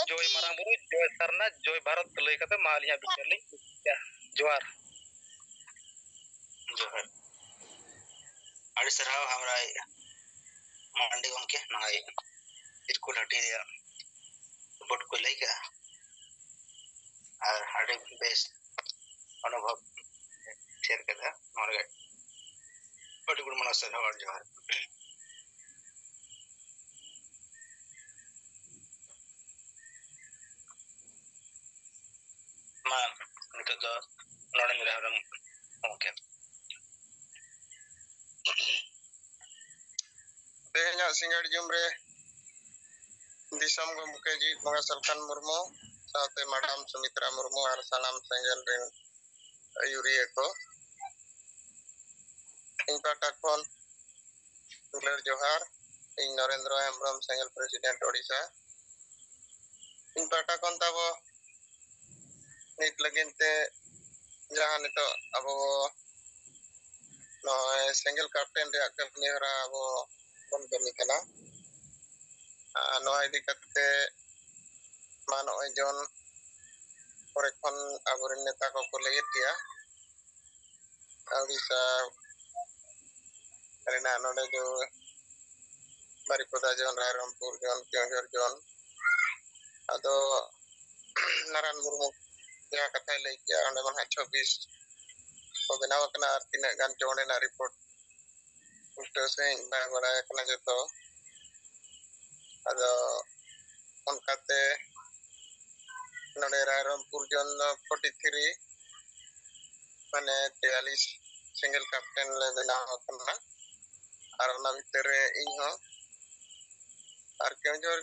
ᱡᱚᱭ ᱢᱟᱨᱟᱝ ᱵᱩᱨᱩ, ᱡᱚᱭ ᱥᱟᱨᱱᱟ, ᱡᱚᱭ ᱵᱷᱟᱨᱚᱛ ᱞᱟᱹᱭ ᱠᱟᱛᱮ ᱢᱟ ᱟᱹᱞᱤᱧᱟᱜ ᱵᱤᱪᱟᱹᱨ ᱞᱤᱧ ᱢᱩᱪᱟᱹᱫᱟ᱾ ᱡᱚᱦᱟᱨ᱾ ᱡᱚᱦᱟᱨ᱾ ᱟᱹᱰᱤ ᱥᱟᱨᱦᱟᱣ ᱦᱟᱢᱨᱟᱭ ᱢᱟᱱᱰᱤ ᱜᱚᱢᱠᱮ, ᱱᱚᱜᱼᱚᱭ ᱤᱨᱠᱩᱞ ᱦᱟᱹᱴᱤᱧ ᱨᱮᱭᱟᱜ ᱨᱤᱯᱳᱨᱴ ᱠᱚ ᱞᱟᱹᱭ ᱠᱮᱫᱟ᱾ ᱟᱨ ᱟᱹᱰᱤ ᱵᱮᱥ ᱚᱱᱩᱵᱷᱚᱵ ᱥᱮᱭᱟᱨ ᱠᱮᱫᱟ᱾ ᱱᱚᱣᱟ ᱞᱟᱹᱜᱤᱫ ᱟᱹᱰᱤ ᱜᱩᱰ ᱢᱚᱱᱮ ᱥᱟᱨᱦᱟᱣ ᱟᱨ ᱡᱚᱦᱟᱨ᱾ ᱢᱟ ᱱᱤᱛᱚᱜ ᱫᱚ ᱱᱚᱰᱮᱧ ᱨᱟᱦᱟ ᱜᱚᱢᱠᱮ᱾ ᱛᱮᱦᱮᱧᱟᱜ ᱥᱤᱸᱜᱟᱲ ᱡᱚᱢ ᱨᱮ ᱫᱤᱥᱚᱢ ᱜᱚᱢᱠᱮ ᱡᱤᱣᱤᱫ ᱵᱚᱸᱜᱟ ᱥᱟᱞᱠᱷᱟᱱ ᱢᱩᱨᱢᱩ ᱥᱟᱶᱛᱮ ᱢᱟᱰᱟᱢ ᱥᱩᱢᱤᱛᱨᱟ ᱢᱩᱨᱢᱩ ᱟᱨ ᱥᱟᱱᱟᱢ ᱥᱮᱸᱜᱮᱞ ᱨᱮᱱ ᱟᱹᱭᱩᱨᱤᱭᱟᱹ ᱠᱚ, ᱤᱧ ᱯᱟᱦᱴᱟ ᱠᱷᱚᱱ ᱫᱩᱞᱟᱹᱲ ᱡᱚᱦᱟᱨ᱾ ᱤᱧ ᱱᱚᱨᱮᱱᱫᱨᱚ ᱦᱮᱢᱵᱨᱚᱢ, ᱥᱮᱸᱜᱮᱞ ᱯᱨᱮᱥᱤᱰᱮᱱᱴ ᱳᱰᱤᱥᱟ᱾ ᱤᱧ ᱯᱟᱦᱴᱟ ᱠᱷᱚᱱ ᱛᱟᱵᱚ ᱱᱤᱛ ᱞᱟᱹᱜᱤᱫ ᱛᱮ ᱡᱟᱦᱟᱸ ᱱᱤᱛᱚᱜ ᱟᱵᱚ ᱱᱚᱜᱼᱚᱭ ᱥᱮᱸᱜᱮᱞ ᱠᱟᱯᱴᱮᱱ ᱨᱮᱭᱟᱜ ᱠᱟᱹᱢᱤ ᱦᱚᱨᱟ ᱟᱵᱚ ᱵᱚᱱ ᱠᱟᱹᱢᱤ ᱠᱟᱱᱟ, ᱟᱨ ᱱᱚᱣᱟ ᱤᱫᱤ ᱠᱟᱛᱮ ᱢᱟ ᱱᱚᱜᱼᱚᱭ ᱡᱚᱱ ᱠᱚᱨᱮ ᱠᱷᱚᱱ ᱟᱵᱚᱨᱮᱱ ᱱᱮᱛᱟ ᱠᱚᱠᱚ ᱞᱟᱹᱭᱮᱫ ᱜᱮᱭᱟ᱾ ᱩᱲᱤᱥᱥᱟ ᱨᱮᱱᱟᱜ ᱱᱚᱰᱮ ᱫᱚ ᱵᱟᱨᱤᱯᱚᱫᱟ ᱡᱚᱱ, ᱨᱟᱭᱨᱚᱝᱯᱩᱨ ᱡᱚᱱ, ᱠᱮᱣᱚᱱᱡᱷᱚᱨ ᱡᱚᱱ᱾ ᱟᱫᱚ ᱱᱟᱨᱟᱱ ᱢᱩᱨᱢᱩ ᱡᱟᱦᱟᱸ ᱠᱟᱛᱷᱟᱭ ᱞᱟᱹᱭ ᱠᱮᱜᱼᱟ, ᱚᱸᱰᱮ ᱢᱟ ᱱᱟᱦᱟᱜ ᱪᱷᱚᱵᱵᱤᱥ ᱠᱚ ᱵᱮᱱᱟᱣ ᱟᱠᱟᱱᱟ, ᱟᱨ ᱛᱤᱱᱟᱹᱜ ᱜᱟᱱ ᱪᱚ ᱚᱸᱰᱮᱱᱟᱜ ᱨᱤᱯᱳᱨᱴ ᱯᱩᱥᱴᱟᱹᱣ ᱥᱟᱺᱦᱤᱡ ᱵᱟᱭ ᱵᱟᱲᱟᱭ ᱟᱠᱟᱱᱟ ᱡᱚᱛᱚ᱾ ᱟᱫᱚ ᱚᱱᱠᱟᱛᱮ ᱱᱚᱰᱮ ᱨᱟᱭᱨᱚᱝᱯᱩᱨ ᱡᱚᱱ ᱫᱚ ᱯᱷᱳᱨᱴᱤ ᱛᱷᱨᱤ, ᱢᱟᱱᱮ ᱛᱮᱭᱟᱞᱤᱥ ᱥᱮᱸᱜᱮᱞ ᱠᱟᱯᱴᱮᱱ ᱞᱮ ᱵᱮᱱᱟᱣ ᱟᱠᱟᱱᱟ, ᱟᱨ ᱚᱱᱟ ᱵᱷᱤᱛᱤᱨ ᱨᱮ ᱤᱧ ᱦᱚᱸ᱾ ᱟᱨ ᱠᱮᱣᱚᱱᱡᱷᱚᱨ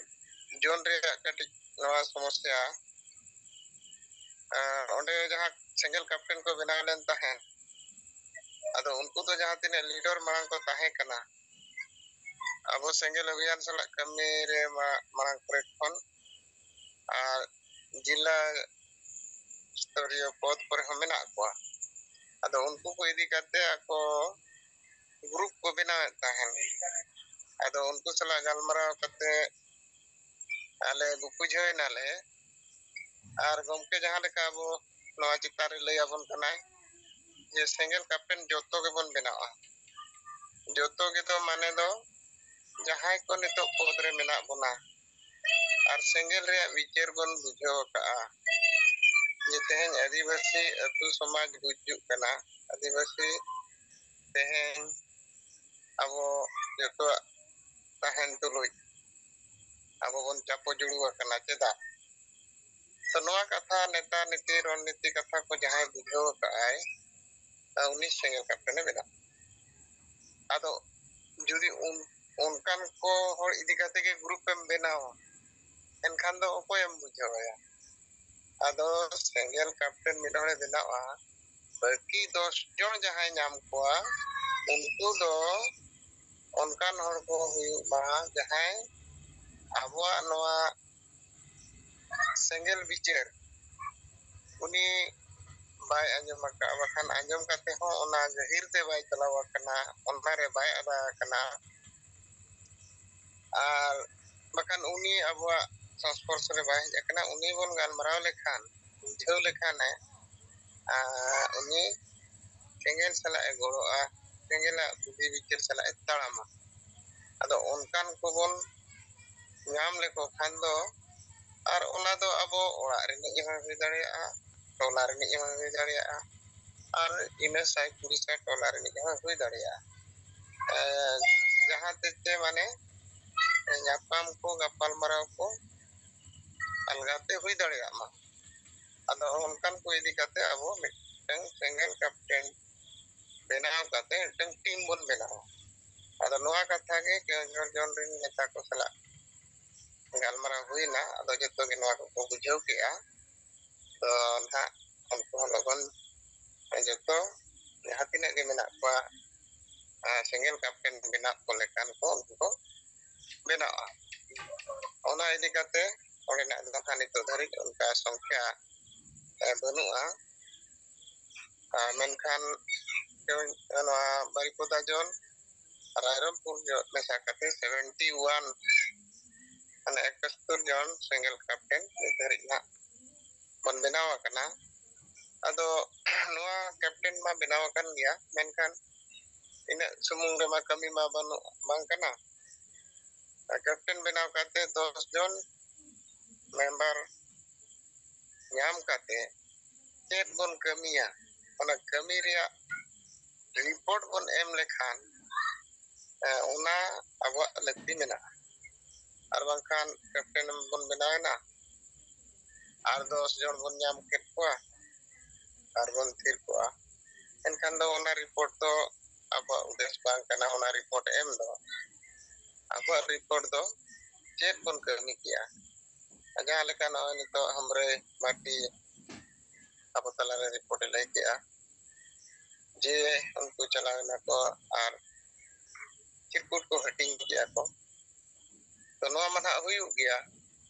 ᱡᱚᱱ ᱨᱮᱭᱟᱜ ᱠᱟᱹᱴᱤᱡ ᱱᱚᱣᱟ ᱥᱚᱢᱚᱥᱥᱟ, ᱟᱸ, ᱚᱸᱰᱮ ᱡᱟᱦᱟᱸ ᱥᱮᱸᱜᱮᱞ ᱠᱟᱯᱴᱮᱱ ᱠᱚ ᱵᱮᱱᱟᱣ ᱞᱮᱱ ᱛᱟᱦᱮᱸᱫ, ᱟᱫᱚ ᱩᱱᱠᱩ ᱫᱚ ᱡᱟᱦᱟᱸ ᱛᱤᱱᱟᱹᱜ ᱞᱤᱰᱟᱨ ᱢᱟᱲᱟᱝ ᱠᱚ ᱛᱟᱦᱮᱸ ᱠᱟᱱᱟ, ᱟᱵᱚ ᱥᱮᱸᱜᱮᱞ ᱚᱵᱷᱤᱭᱟᱱ ᱥᱟᱞᱟᱜ ᱠᱟᱹᱢᱤ ᱨᱮ ᱢᱟ-, ᱢᱟᱲᱟᱝ ᱠᱚᱨᱮ ᱠᱷᱚᱱ ᱟᱨ ᱡᱤᱞᱟ ᱥᱛᱚᱨᱤᱭᱚ ᱯᱚᱫᱽ ᱠᱚᱨᱮ ᱦᱚᱸ ᱢᱮᱱᱟᱜ ᱠᱚᱣᱟ᱾ ᱟᱫᱚ ᱩᱱᱠᱩ ᱠᱚ ᱤᱫᱤ ᱠᱟᱛᱮ ᱟᱠᱚ ᱜᱨᱩᱯ ᱠᱚ ᱵᱮᱱᱟᱣᱮᱫ ᱛᱟᱦᱮᱸᱱ᱾ ᱟᱫᱚ ᱩᱱᱠᱩ ᱥᱟᱞᱟᱜ ᱜᱟᱞᱢᱟᱨᱟᱣ ᱠᱟᱛᱮ ᱟᱞᱮ ᱵᱩᱯᱩᱡᱷᱟᱹᱣ ᱮᱱᱟᱞᱮ᱾ ᱟᱨ ᱜᱚᱢᱠᱮ, ᱡᱟᱦᱟᱸ ᱞᱮᱠᱟ ᱟᱵᱚ ᱱᱚᱣᱟ ᱪᱮᱛᱟᱱ ᱨᱮ ᱞᱟᱹᱭ ᱟᱵᱚᱱ ᱠᱟᱱᱟᱭ ᱡᱮ ᱥᱮᱸᱜᱮᱞ ᱠᱟᱯᱴᱮᱱ ᱡᱚᱛᱚ ᱜᱮᱵᱚᱱ ᱵᱮᱱᱟᱣᱟ᱾ ᱡᱚᱛᱚ ᱜᱮ ᱫᱚ ᱢᱟᱱᱮ ᱫᱚ ᱡᱟᱦᱟᱸᱭ ᱠᱚ ᱱᱤᱛᱚᱜ ᱯᱚᱫᱽ ᱨᱮ ᱢᱮᱱᱟᱜ ᱵᱚᱱᱟ ᱟᱨ ᱥᱮᱸᱜᱮᱞ ᱨᱮᱭᱟᱜ ᱵᱤᱪᱟᱹᱨ ᱵᱚᱱ ᱵᱩᱡᱷᱟᱹᱣ ᱟᱠᱟᱫᱼᱟ ᱡᱮ ᱛᱮᱦᱮᱧ ᱟᱹᱫᱤᱵᱟᱹᱥᱤ ᱟᱹᱛᱩ ᱥᱚᱢᱟᱡᱽ ᱜᱩᱡᱩᱜ ᱠᱟᱱᱟ, ᱟᱹᱫᱤᱵᱟᱹᱥᱤ ᱛᱮᱦᱮᱧ ᱟᱵᱚ ᱡᱚᱛᱚᱣᱟᱜ ᱛᱟᱦᱮᱱ ᱛᱩᱞᱩᱡ ᱟᱵᱚ ᱵᱚᱱ ᱪᱟᱯᱚ ᱡᱩᱲᱩ ᱟᱠᱟᱱᱟ᱾ ᱪᱮᱫᱟᱜ? ᱛᱚ ᱱᱚᱣᱟ ᱠᱟᱛᱷᱟ, ᱱᱮᱛᱟ ᱱᱤᱛᱤ, ᱨᱚᱱᱱᱤᱛᱤ ᱠᱟᱛᱷᱟ ᱠᱚ ᱡᱟᱦᱟᱸᱭ ᱵᱩᱡᱷᱟᱹᱣ ᱟᱠᱟᱫ ᱟᱭ, ᱩᱱᱤ ᱥᱮᱸᱜᱮᱞ ᱠᱟᱯᱴᱮᱱᱮ ᱵᱮᱱᱟᱜᱼᱟ᱾ ᱟᱫᱚ ᱡᱩᱫᱤ ᱩᱱ-, ᱚᱱᱠᱟᱱ ᱠᱚ ᱦᱚᱲ ᱤᱫᱤ ᱠᱟᱛᱮ ᱜᱮ ᱜᱨᱩᱯ ᱮᱢ ᱵᱮᱱᱟᱣᱟ, ᱮᱱᱠᱷᱟᱱ ᱫᱚ ᱚᱠᱚᱭᱮᱢ ᱵᱩᱡᱷᱟᱹᱣᱟᱭᱟ? ᱟᱫᱚ ᱥᱮᱸᱜᱮᱞ ᱠᱮᱯᱴᱮᱱ ᱢᱤᱫ ᱦᱚᱲᱮ ᱵᱮᱱᱟᱜᱼᱟ, ᱵᱟᱹᱠᱤ ᱫᱚᱥ ᱡᱚᱱ ᱡᱟᱦᱟᱸᱭ ᱧᱟᱢ ᱠᱚᱣᱟ, ᱩᱱᱠᱩ ᱫᱚ ᱚᱱᱠᱟᱱ ᱦᱚᱲ ᱠᱚ ᱦᱩᱭᱩᱜ ᱢᱟ, ᱡᱟᱦᱟᱸᱭ ᱟᱵᱚᱣᱟᱜ ᱱᱚᱣᱟ ᱥᱮᱸᱜᱮᱞ ᱵᱤᱪᱟᱹᱨ ᱩᱱᱤ ᱵᱟᱭ ᱟᱸᱡᱚᱢ ᱟᱠᱟᱫᱼᱟ, ᱵᱟᱠᱷᱟᱱ ᱟᱸᱡᱚᱢ ᱠᱟᱛᱮ ᱦᱚᱸ ᱚᱱᱟ ᱜᱟᱹᱦᱤᱨ ᱛᱮ ᱵᱟᱭ ᱪᱟᱞᱟᱣ ᱟᱠᱟᱱᱟ, ᱚᱱᱟᱨᱮ ᱵᱟᱭ ᱟᱫᱟ ᱟᱠᱟᱱᱟ᱾ ᱟᱨ ᱵᱟᱠᱷᱟᱱ ᱩᱱᱤ ᱟᱵᱚᱣᱟᱜ ᱥᱚᱝᱥᱯᱚᱨᱥᱚ ᱨᱮ ᱵᱟᱭ ᱦᱮᱡ ᱟᱠᱟᱱᱟ, ᱩᱱᱤ ᱵᱚᱱ ᱜᱟᱞᱢᱟᱨᱟᱣ ᱞᱮᱠᱷᱟᱱ, ᱵᱩᱡᱷᱟᱹᱣ ᱞᱮᱠᱷᱟᱱᱮ, ᱟᱨ ᱩᱱᱤ ᱥᱮᱸᱜᱮᱞ ᱥᱟᱞᱟᱜ ᱮ ᱜᱚᱲᱚᱜᱼᱟ, ᱥᱮᱸᱜᱮᱞᱟᱜ ᱵᱩᱫᱷᱤ ᱵᱤᱪᱟᱹᱨ ᱥᱟᱞᱟᱜ ᱮ ᱛᱟᱲᱟᱢᱟ᱾ ᱟᱫᱚ ᱚᱱᱠᱟᱱ ᱠᱚᱵᱚᱱ ᱧᱟᱢ ᱞᱮᱠᱚ ᱠᱷᱟᱱ ᱫᱚ, ᱟᱨ ᱚᱱᱟ ᱫᱚ ᱟᱵᱚ ᱚᱲᱟᱜ ᱨᱤᱱᱤᱡ ᱦᱚᱸᱭ ᱦᱩᱭ ᱫᱟᱲᱮᱭᱟᱜᱼᱟ, ᱴᱚᱞᱟ ᱨᱤᱱᱤᱡ ᱦᱚᱸᱭ ᱦᱩᱭ ᱫᱟᱲᱮᱭᱟᱜᱼᱟ, ᱟᱨ ᱤᱱᱟᱹ ᱥᱟᱭ ᱠᱩᱲᱤ ᱥᱟᱭ ᱴᱚᱞᱟ ᱨᱤᱱᱤᱡ ᱦᱚᱸᱭ ᱦᱩᱭ ᱫᱟᱲᱮᱭᱟᱜᱼᱟ᱾ ᱮᱸ, ᱡᱟᱦᱟᱸ ᱛᱮ ᱪᱮ ᱢᱟᱱᱮ ᱧᱟᱯᱟᱢ ᱠᱚ, ᱜᱟᱯᱟᱞᱢᱟᱨᱟᱣ ᱠᱚ ᱟᱞᱜᱟᱛᱮ ᱦᱩᱭ ᱫᱟᱲᱮᱭᱟᱜ ᱢᱟ᱾ ᱟᱫᱚ ᱚᱱᱠᱟᱱ ᱠᱚ ᱤᱫᱤ ᱠᱟᱛᱮ ᱟᱵᱚ ᱢᱤᱫᱴᱟᱝ ᱥᱮᱸᱜᱮᱞ ᱠᱮᱯᱴᱮᱱ ᱵᱮᱱᱟᱣ ᱠᱟᱛᱮ ᱢᱤᱫᱴᱟᱝ ᱴᱤᱢ ᱵᱚᱱ ᱵᱮᱱᱟᱣᱟ᱾ ᱟᱫᱚ ᱱᱚᱣᱟ ᱠᱟᱛᱷᱟ ᱜᱮ ᱠᱮᱣᱚᱱᱡᱷᱚᱲ ᱡᱳᱱ ᱨᱮᱱ ᱱᱮᱛᱟ ᱠᱚ ᱥᱟᱞᱟᱜ ᱜᱟᱞᱢᱟᱨᱟᱣ ᱦᱩᱭᱱᱟ᱾ ᱟᱫᱚ ᱡᱚᱛᱚ ᱜᱮ ᱱᱚᱣᱟ ᱠᱚᱠᱚ ᱵᱩᱡᱷᱟᱹᱣ ᱠᱮᱜᱼᱟ᱾ ᱛᱚ ᱱᱟᱦᱟᱜ ᱩᱱᱠᱩ ᱦᱚᱸ ᱞᱚᱜᱚᱱ ᱡᱚᱛᱚ ᱡᱟᱦᱟᱸ ᱛᱤᱱᱟᱹᱜ ᱜᱮ ᱢᱮᱱᱟᱜ ᱠᱚᱣᱟ, ᱟᱨ ᱥᱮᱸᱜᱮᱞ ᱠᱮᱯᱴᱮᱱ ᱵᱮᱱᱟᱣ ᱠᱚ ᱞᱮᱠᱟᱱ ᱠᱚ ᱩᱱᱠᱩ ᱠᱚ ᱵᱮᱱᱟᱣᱟ᱾ ᱚᱱᱟ ᱤᱫᱤ ᱠᱟᱛᱮ ᱚᱸᱰᱮᱱᱟᱜ ᱫᱚ ᱱᱟᱦᱟᱜ ᱱᱤᱛᱚᱜ ᱫᱷᱟᱹᱨᱤᱡ ᱚᱱᱠᱟ ᱥᱚᱝᱠᱷᱭᱟ, ᱮ, ᱵᱟᱹᱱᱩᱜᱼᱟ᱾ ᱟᱨ ᱢᱮᱱᱠᱷᱟᱱ ᱱᱚᱣᱟ ᱵᱟᱨᱤᱯᱚᱫᱟ ᱡᱳᱱ ᱨᱟᱭᱨᱚᱝᱯᱩᱨ ᱡᱳᱱ ᱢᱮᱥᱟ ᱠᱟᱛᱮ ᱥᱮᱵᱷᱮᱱᱴᱤ ᱳᱣᱟᱱ, ᱢᱟᱱᱮ ᱮᱠᱟᱛᱛᱳᱨ ᱡᱚᱱ ᱥᱮᱸᱜᱮᱞ ᱠᱮᱯᱴᱮᱱ ᱱᱤᱛ ᱫᱷᱟᱹᱨᱤᱡ ᱱᱟᱦᱟᱜ ᱵᱚᱱ ᱵᱮᱱᱟᱣ ᱟᱠᱟᱱᱟ᱾ ᱟᱫᱚ ᱱᱚᱣᱟ ᱠᱮᱯᱴᱮᱱ ᱢᱟ ᱵᱮᱱᱟᱣ ᱟᱠᱟᱱ ᱜᱮᱭᱟ, ᱢᱮᱱᱠᱷᱟᱱ ᱤᱱᱟᱹᱜ ᱥᱩᱢᱩᱝ ᱨᱮᱢᱟ ᱠᱟᱹᱢᱤ ᱢᱟ ᱵᱟᱹᱱᱩᱜ, ᱵᱟᱝ ᱠᱟᱱᱟ᱾ ᱠᱮᱯᱴᱮᱱ ᱵᱮᱱᱟᱣ ᱠᱟᱛᱮ ᱫᱚᱥ ᱡᱚᱱ ᱢᱮᱢᱵᱟᱨ ᱧᱟᱢ ᱠᱟᱛᱮ ᱪᱮᱫ ᱵᱚᱱ ᱠᱟᱹᱢᱤᱭᱟ, ᱚᱱᱟ ᱠᱟᱹᱢᱤ ᱨᱮᱭᱟᱜ ᱨᱤᱯᱳᱨᱴ ᱵᱚᱱ ᱮᱢ ᱞᱮᱠᱷᱟᱱ, ᱮ, ᱚᱱᱟ ᱟᱵᱚᱣᱟᱜ ᱞᱟᱹᱠᱛᱤ ᱢᱮᱱᱟᱜᱼᱟ᱾ ᱟᱨ ᱵᱟᱝᱠᱷᱟᱱ ᱠᱮᱯᱴᱮᱱ ᱵᱚᱱ ᱵᱮᱱᱟᱣ ᱮᱱᱟ, ᱟᱨ ᱫᱚᱥ ᱡᱚᱱ ᱵᱚᱱ ᱧᱟᱢ ᱠᱮᱫ ᱠᱚᱣᱟ, ᱟᱨ ᱵᱚᱱ ᱛᱷᱤᱨ ᱠᱚᱜᱼᱟ, ᱮᱱᱠᱷᱟᱱ ᱫᱚ ᱚᱱᱟ ᱨᱤᱯᱳᱨᱴ ᱫᱚ ᱟᱵᱚᱣᱟᱜ ᱩᱫᱽᱫᱮᱥ ᱵᱟᱝ ᱠᱟᱱᱟ᱾ ᱚᱱᱟ ᱨᱤᱯᱳᱨᱴ ᱮᱢ ᱫᱚ ᱟᱵᱚᱣᱟᱜ ᱨᱤᱯᱳᱨᱴ ᱫᱚ ᱪᱮᱫ ᱵᱚᱱ ᱠᱟᱹᱢᱤ ᱠᱮᱜᱼᱟ, ᱡᱟᱦᱟᱸ ᱞᱮᱠᱟ ᱱᱚᱜᱼᱚᱭ ᱱᱤᱛᱚᱜ ᱦᱟᱢᱵᱽᱨᱟᱹᱭ ᱢᱟᱨᱰᱤ ᱟᱵᱚ ᱛᱟᱞᱟᱨᱮ ᱨᱤᱯᱳᱨᱴ ᱮ ᱞᱟᱹᱭ ᱠᱮᱜᱼᱟ ᱡᱮ ᱩᱱᱠᱩ ᱪᱟᱞᱟᱣ ᱮᱱᱟ ᱠᱚ ᱟᱨ ᱪᱤᱨᱠᱩᱴ ᱠᱚ ᱦᱟᱹᱴᱤᱧ ᱠᱮᱜᱼᱟ ᱠᱚ᱾ ᱛᱚ ᱱᱚᱣᱟ ᱢᱟ ᱱᱟᱦᱟᱜ ᱦᱩᱭᱩᱜ ᱜᱮᱭᱟ,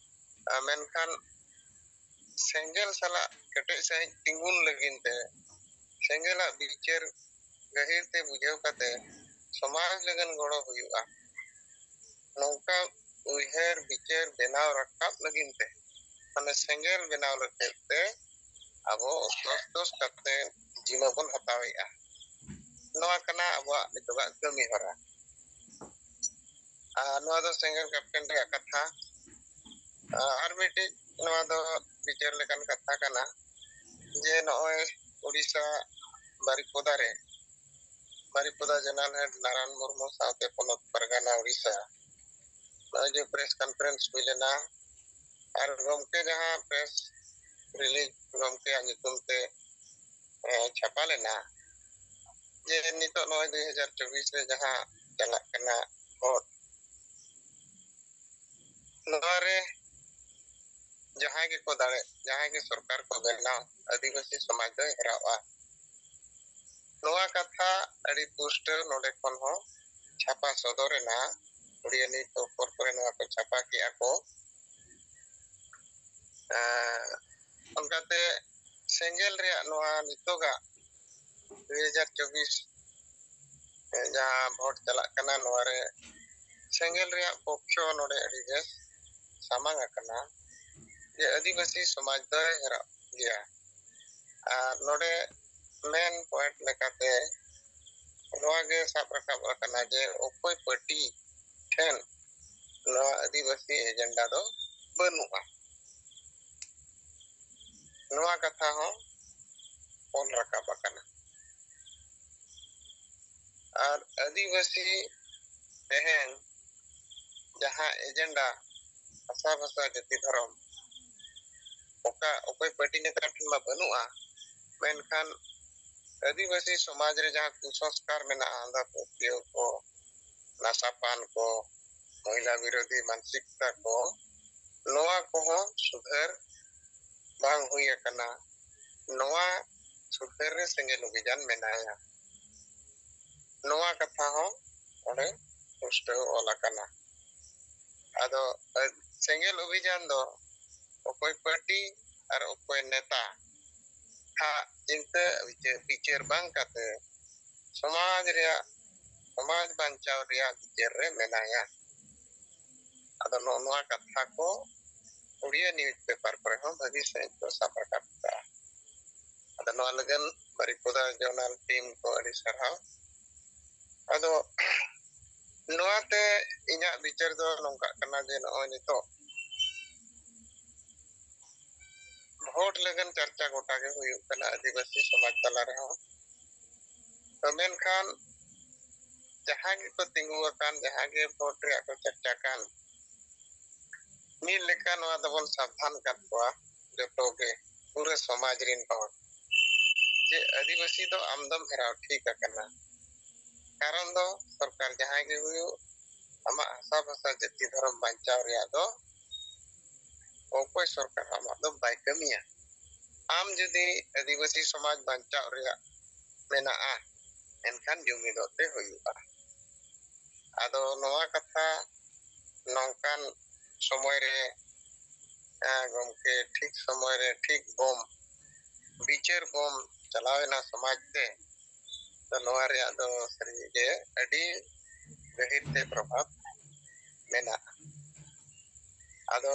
ᱟᱨ ᱢᱮᱱᱠᱷᱟᱱ ᱥᱮᱸᱜᱮᱞ ᱥᱟᱞᱟᱜ ᱠᱮᱴᱮᱡ ᱥᱟᱺᱦᱤᱡ ᱛᱤᱸᱜᱩᱱ ᱞᱟᱹᱜᱤᱫ ᱛᱮ, ᱥᱮᱸᱜᱮᱞᱟᱜ ᱵᱤᱪᱟᱹᱨ ᱜᱟᱹᱦᱤᱨ ᱛᱮ ᱵᱩᱡᱷᱟᱹᱣ ᱠᱟᱛᱮ ᱥᱚᱢᱟᱡᱽ ᱞᱟᱹᱜᱤᱫ ᱜᱚᱲᱚ ᱦᱩᱭᱩᱜᱼᱟ᱾ ᱱᱚᱝᱠᱟ ᱩᱭᱦᱟᱹᱨ ᱵᱤᱪᱟᱹᱨ ᱵᱮᱱᱟᱣ ᱨᱟᱠᱟᱵ ᱞᱟᱹᱜᱤᱫ ᱛᱮ, ᱢᱟᱱᱮ ᱥᱮᱸᱜᱮᱞ ᱵᱮᱱᱟᱣ ᱞᱟᱹᱜᱤᱫ ᱛᱮ ᱟᱵᱚ ᱚᱥᱛᱨᱚ ᱠᱟᱛᱮ ᱡᱤᱢᱟᱹ ᱵᱚᱱ ᱦᱟᱛᱟᱣᱮᱫᱼᱟ᱾ ᱱᱚᱣᱟ ᱠᱟᱱᱟ ᱟᱵᱚᱣᱟᱜ ᱱᱤᱛᱚᱜᱟᱜ ᱠᱟᱹᱢᱤ ᱦᱚᱨᱟ᱾ ᱟᱨ ᱱᱚᱣᱟ ᱫᱚ ᱥᱮᱸᱜᱮᱞ ᱠᱟᱯᱴᱮᱱ ᱨᱮᱭᱟᱜ ᱠᱟᱛᱷᱟ᱾ ᱟᱨ ᱢᱤᱫᱴᱤᱡ ᱱᱚᱣᱟ ᱫᱚ ᱵᱤᱪᱟᱹᱨ ᱞᱮᱠᱟᱱ ᱠᱟᱛᱷᱟ ᱠᱟᱱᱟ ᱡᱮ ᱱᱚᱜᱼᱚᱭ ᱩᱲᱤᱥᱥᱟ ᱵᱟᱨᱤᱯᱚᱫᱟ ᱨᱮ ᱵᱟᱨᱤᱯᱚᱫᱟ ᱡᱚᱱᱟᱞ ᱦᱮᱰ ᱱᱟᱨᱟᱱ ᱢᱩᱨᱢᱩ ᱥᱟᱶᱛᱮ ᱯᱚᱱᱚᱛ ᱯᱟᱨᱜᱟᱱᱟ ᱩᱲᱤᱥᱥᱟ ᱱᱚᱜᱼᱚᱭ ᱡᱮ ᱯᱨᱮᱥ ᱠᱚᱱᱯᱷᱟᱨᱮᱱᱥ ᱦᱩᱭ ᱞᱮᱱᱟ ᱟᱨ ᱜᱚᱢᱠᱮ ᱡᱟᱦᱟᱸ ᱯᱨᱮᱥ ᱨᱤᱞᱤᱡᱽ ᱜᱚᱢᱠᱮᱭᱟᱜ ᱧᱩᱛᱩᱢ ᱛᱮ ᱮ, ᱪᱷᱟᱯᱟ ᱞᱮᱱᱟ ᱡᱮ ᱱᱤᱛᱚᱜ ᱱᱚᱜᱼᱚᱭ ᱫᱩᱭ ᱦᱟᱡᱟᱨ ᱪᱚᱵᱵᱤᱥ ᱨᱮ ᱡᱟᱦᱟᱸ ᱪᱟᱞᱟᱜ ᱠᱟᱱᱟ ᱵᱷᱳᱴ, ᱱᱚᱣᱟ ᱨᱮ ᱡᱟᱦᱟᱸᱭ ᱜᱮᱠᱚ ᱫᱟᱲᱮ, ᱡᱟᱦᱟᱸᱭ ᱜᱮ ᱥᱚᱨᱠᱟᱨ ᱠᱚ ᱵᱮᱱᱟᱣ, ᱟᱹᱫᱤᱵᱟᱹᱥᱤ ᱥᱚᱢᱟᱡᱽ ᱫᱚᱭ ᱦᱮᱨᱟᱣᱜᱼᱟ᱾ ᱱᱚᱣᱟ ᱠᱟᱛᱷᱟ ᱟᱹᱰᱤ ᱯᱩᱥᱴᱟᱹᱣ ᱱᱚᱰᱮ ᱠᱷᱚᱱ ᱦᱚᱸ ᱪᱷᱟᱯᱟ ᱥᱚᱫᱚᱨ ᱮᱱᱟ᱾ ᱩᱲᱤᱭᱟ ᱱᱤᱭᱩᱡᱽ ᱯᱮᱯᱟᱨ ᱠᱚᱨᱮ ᱱᱚᱣᱟ ᱠᱚ ᱪᱷᱟᱯᱟ ᱠᱮᱜᱼᱟ ᱠᱚ᱾ ᱮᱸ, ᱚᱱᱠᱟᱛᱮ ᱥᱮᱸᱜᱮᱞ ᱨᱮᱭᱟᱜ ᱱᱚᱣᱟ ᱱᱤᱛᱚᱜᱟᱜ ᱫᱩᱭ ᱦᱟᱡᱟᱨ ᱪᱚᱵᱵᱤᱥ ᱡᱟᱦᱟᱸ ᱵᱷᱳᱴ ᱪᱟᱞᱟᱜ ᱠᱟᱱᱟ, ᱱᱚᱣᱟ ᱨᱮ ᱥᱮᱸᱜᱮᱞ ᱨᱮᱭᱟᱜ ᱯᱚᱠᱷᱚ ᱱᱚᱰᱮ ᱟᱹᱰᱤ ᱵᱮᱥ ᱥᱟᱢᱟᱝ ᱟᱠᱟᱱᱟ ᱡᱮ ᱟᱹᱫᱤᱵᱟᱹᱥᱤ ᱥᱚᱢᱟᱡᱽ ᱫᱚᱭ ᱦᱮᱨᱟᱜ ᱜᱮᱭᱟ᱾ ᱟᱨ ᱱᱚᱰᱮ ᱢᱮᱱ ᱯᱚᱭᱮᱱᱴ ᱞᱮᱠᱟᱛᱮ ᱱᱚᱣᱟ ᱜᱮ ᱥᱟᱵ ᱨᱟᱠᱟᱵ ᱟᱠᱟᱱᱟ ᱡᱮ ᱚᱠᱚᱭ ᱯᱟᱨᱴᱤ ᱴᱷᱮᱱ ᱱᱚᱣᱟ ᱟᱹᱫᱤᱵᱟᱹᱥᱤ ᱮᱡᱮᱱᱰᱟ ᱫᱚ ᱵᱟᱹᱱᱩᱜᱼᱟ᱾ ᱱᱚᱣᱟ ᱠᱟᱛᱷᱟ ᱦᱚᱸ ᱚᱞ ᱨᱟᱠᱟᱵ ᱟᱠᱟᱱᱟ᱾ ᱟᱨ ᱟᱹᱫᱤᱵᱟᱹᱥᱤ ᱛᱮᱦᱮᱧ ᱡᱟᱦᱟᱸ ᱮᱡᱮᱱᱰᱟ ᱵᱷᱟᱥᱟ, ᱵᱷᱟᱥᱟ, ᱡᱟᱹᱛᱤ, ᱫᱷᱚᱨᱚᱢ ᱚᱠᱟ ᱚᱠᱚᱭ ᱯᱟᱹᱴᱤ ᱱᱮᱛᱟ ᱴᱷᱮᱱ ᱢᱟ ᱵᱟᱹᱱᱩᱜᱼᱟ, ᱢᱮᱱᱠᱷᱟᱱ ᱟᱹᱫᱤᱵᱟᱹᱥᱤ ᱥᱚᱢᱟᱡᱽ ᱨᱮ ᱡᱟᱦᱟᱸ ᱠᱩᱥᱚᱝᱥᱠᱟᱨ ᱢᱮᱱᱟᱜᱼᱟ, ᱟᱸᱫᱷᱟ ᱯᱟᱹᱛᱭᱟᱹᱣ ᱠᱚ, ᱱᱟᱥᱟᱯᱟᱱ ᱠᱚ, ᱢᱚᱦᱤᱞᱟ ᱵᱤᱨᱳᱫᱷᱤ ᱢᱟᱱᱥᱤᱠᱛᱟ ᱠᱚ, ᱱᱚᱣᱟ ᱠᱚᱦᱚᱸ ᱥᱩᱫᱷᱟᱹᱨ ᱵᱟᱝ ᱦᱩᱭ ᱟᱠᱟᱱᱟ᱾ ᱱᱚᱣᱟ ᱥᱩᱫᱷᱟᱹᱨ ᱨᱮ ᱥᱮᱸᱜᱮᱞ ᱚᱵᱷᱤᱡᱟᱱ ᱢᱮᱱᱟᱭᱟ᱾ ᱱᱚᱣᱟ ᱠᱟᱛᱷᱟ ᱦᱚᱸ ᱚᱸᱰᱮ ᱯᱩᱥᱴᱟᱹᱣ ᱚᱞ ᱟᱠᱟᱱᱟ᱾ ᱟᱫᱚ ᱥᱮᱸᱜᱮᱞ ᱚᱵᱷᱤᱡᱟᱱ ᱫᱚ ᱚᱠᱚᱭ ᱯᱟᱨᱴᱤ ᱟᱨ ᱚᱠᱚᱭ ᱱᱮᱛᱟ ᱦᱟᱜ ᱪᱤᱱᱛᱟᱹ ᱵᱤᱪᱟᱹᱨ ᱵᱟᱝ ᱠᱟᱛᱮ ᱥᱚᱢᱟᱡᱽ ᱨᱮᱭᱟᱜ, ᱥᱚᱢᱟᱡᱽ ᱵᱟᱧᱪᱟᱣ ᱨᱮᱭᱟᱜ ᱵᱤᱪᱟᱹᱨ ᱨᱮ ᱢᱮᱱᱟᱭᱟ᱾ ᱟᱫᱚ ᱱᱚᱜᱼᱚ ᱱᱚᱣᱟ ᱠᱟᱛᱷᱟ ᱠᱚ ᱩᱲᱤᱭᱟ ᱱᱤᱭᱩᱡᱽ ᱯᱮᱯᱟᱨ ᱠᱚᱨᱮ ᱦᱚᱸ ᱵᱷᱟᱹᱜᱤ ᱥᱟᱺᱦᱤᱡ ᱠᱚ ᱥᱟᱵ ᱨᱟᱠᱟᱵ ᱠᱟᱜᱼᱟ᱾ ᱟᱫᱚ ᱱᱚᱣᱟ ᱞᱟᱹᱜᱤᱫ ᱵᱟᱨᱤᱯᱚᱫᱟ ᱡᱚᱨᱱᱟᱞ ᱴᱤᱢ ᱠᱚ ᱟᱹᱰᱤ ᱥᱟᱨᱦᱟᱣ᱾ ᱟᱫᱚ ᱱᱚᱣᱟᱛᱮ ᱤᱧᱟᱹᱜ ᱵᱤᱪᱟᱹᱨ ᱫᱚ ᱱᱚᱝᱠᱟᱜ ᱠᱟᱱᱟ ᱡᱮ ᱱᱚᱜᱼᱚᱭ ᱱᱤᱛᱚᱜ ᱵᱷᱳᱴ ᱞᱟᱹᱜᱤᱫ ᱪᱟᱨᱪᱟ ᱜᱚᱴᱟ ᱜᱮ ᱦᱩᱭᱩᱜ ᱠᱟᱱᱟ ᱟᱹᱫᱤᱵᱟᱹᱥᱤ ᱥᱚᱢᱟᱡᱽ ᱛᱟᱞᱟ ᱨᱮᱦᱚᱸ᱾ ᱛᱚ ᱢᱮᱱᱠᱷᱟᱱ ᱡᱟᱦᱟᱸ ᱜᱮᱠᱚ ᱛᱤᱸᱜᱩ ᱟᱠᱟᱱ, ᱡᱟᱦᱟᱸ ᱜᱮ ᱵᱷᱳᱴ ᱨᱮᱭᱟᱜ ᱠᱚ ᱪᱟᱨᱪᱟ ᱠᱟᱱ, ᱢᱤᱫ ᱞᱮᱠᱟ ᱱᱚᱣᱟ ᱫᱚᱵᱚᱱ ᱥᱟᱵᱫᱷᱟᱱ ᱠᱟᱫ ᱠᱚᱣᱟ ᱡᱚᱛᱚ ᱜᱮ, ᱯᱩᱨᱟᱹ ᱥᱚᱢᱟᱡᱽ ᱨᱤᱱ ᱦᱚᱲ, ᱡᱮ ᱟᱹᱫᱤᱵᱟᱹᱥᱤ ᱫᱚ ᱟᱢᱫᱚᱢ ᱦᱮᱨᱟᱣ ᱴᱷᱤᱠ ᱟᱠᱟᱱᱟ᱾ ᱠᱟᱨᱚᱱ ᱫᱚ ᱥᱚᱨᱠᱟᱨ ᱡᱟᱦᱟᱸᱭ ᱜᱮ ᱦᱩᱭᱩᱜ, ᱟᱢᱟᱜ ᱦᱟᱥᱟ ᱵᱷᱟᱥᱟ ᱡᱟᱹᱛᱤ ᱫᱷᱚᱨᱚᱢ ᱵᱟᱧᱪᱟᱣ ᱨᱮᱭᱟᱜ ᱫᱚ ᱚᱠᱚᱭ ᱥᱚᱨᱠᱟᱨ ᱟᱢᱟᱜ ᱫᱚ ᱵᱟᱭ ᱠᱟᱹᱢᱤᱭᱟ᱾ ᱟᱢ ᱡᱩᱫᱤ ᱟᱹᱫᱤᱵᱟᱹᱥᱤ ᱥᱚᱢᱟᱡᱽ ᱵᱟᱧᱪᱟᱣ ᱨᱮᱭᱟᱜ ᱢᱮᱱᱟᱜᱼᱟ, ᱮᱱᱠᱷᱟᱱ ᱡᱩᱢᱤᱫᱚᱜ ᱛᱮ ᱦᱩᱭᱩᱜᱼᱟ᱾ ᱟᱫᱚ ᱱᱚᱣᱟ ᱠᱟᱛᱷᱟ ᱱᱚᱝᱠᱟᱱ ᱥᱚᱢᱚᱭ ᱨᱮ, ᱦᱮᱸ ᱜᱚᱢᱠᱮ, ᱴᱷᱤᱠ ᱥᱚᱢᱚᱭ ᱨᱮ ᱴᱷᱤᱠ ᱵᱚᱢ ᱵᱤᱪᱟᱹᱨ ᱵᱚᱢ ᱪᱟᱞᱟᱣ ᱮᱱᱟ ᱥᱚᱢᱟᱡᱽ ᱛᱮ, ᱛᱚ ᱱᱚᱣᱟ ᱨᱮᱭᱟᱜ ᱫᱚ ᱥᱟᱹᱨᱤᱜᱮ ᱟᱹᱰᱤ ᱜᱟᱹᱦᱤᱨ ᱛᱮ ᱯᱨᱚᱵᱷᱟᱵᱽ ᱢᱮᱱᱟᱜᱼᱟ᱾ ᱟᱫᱚ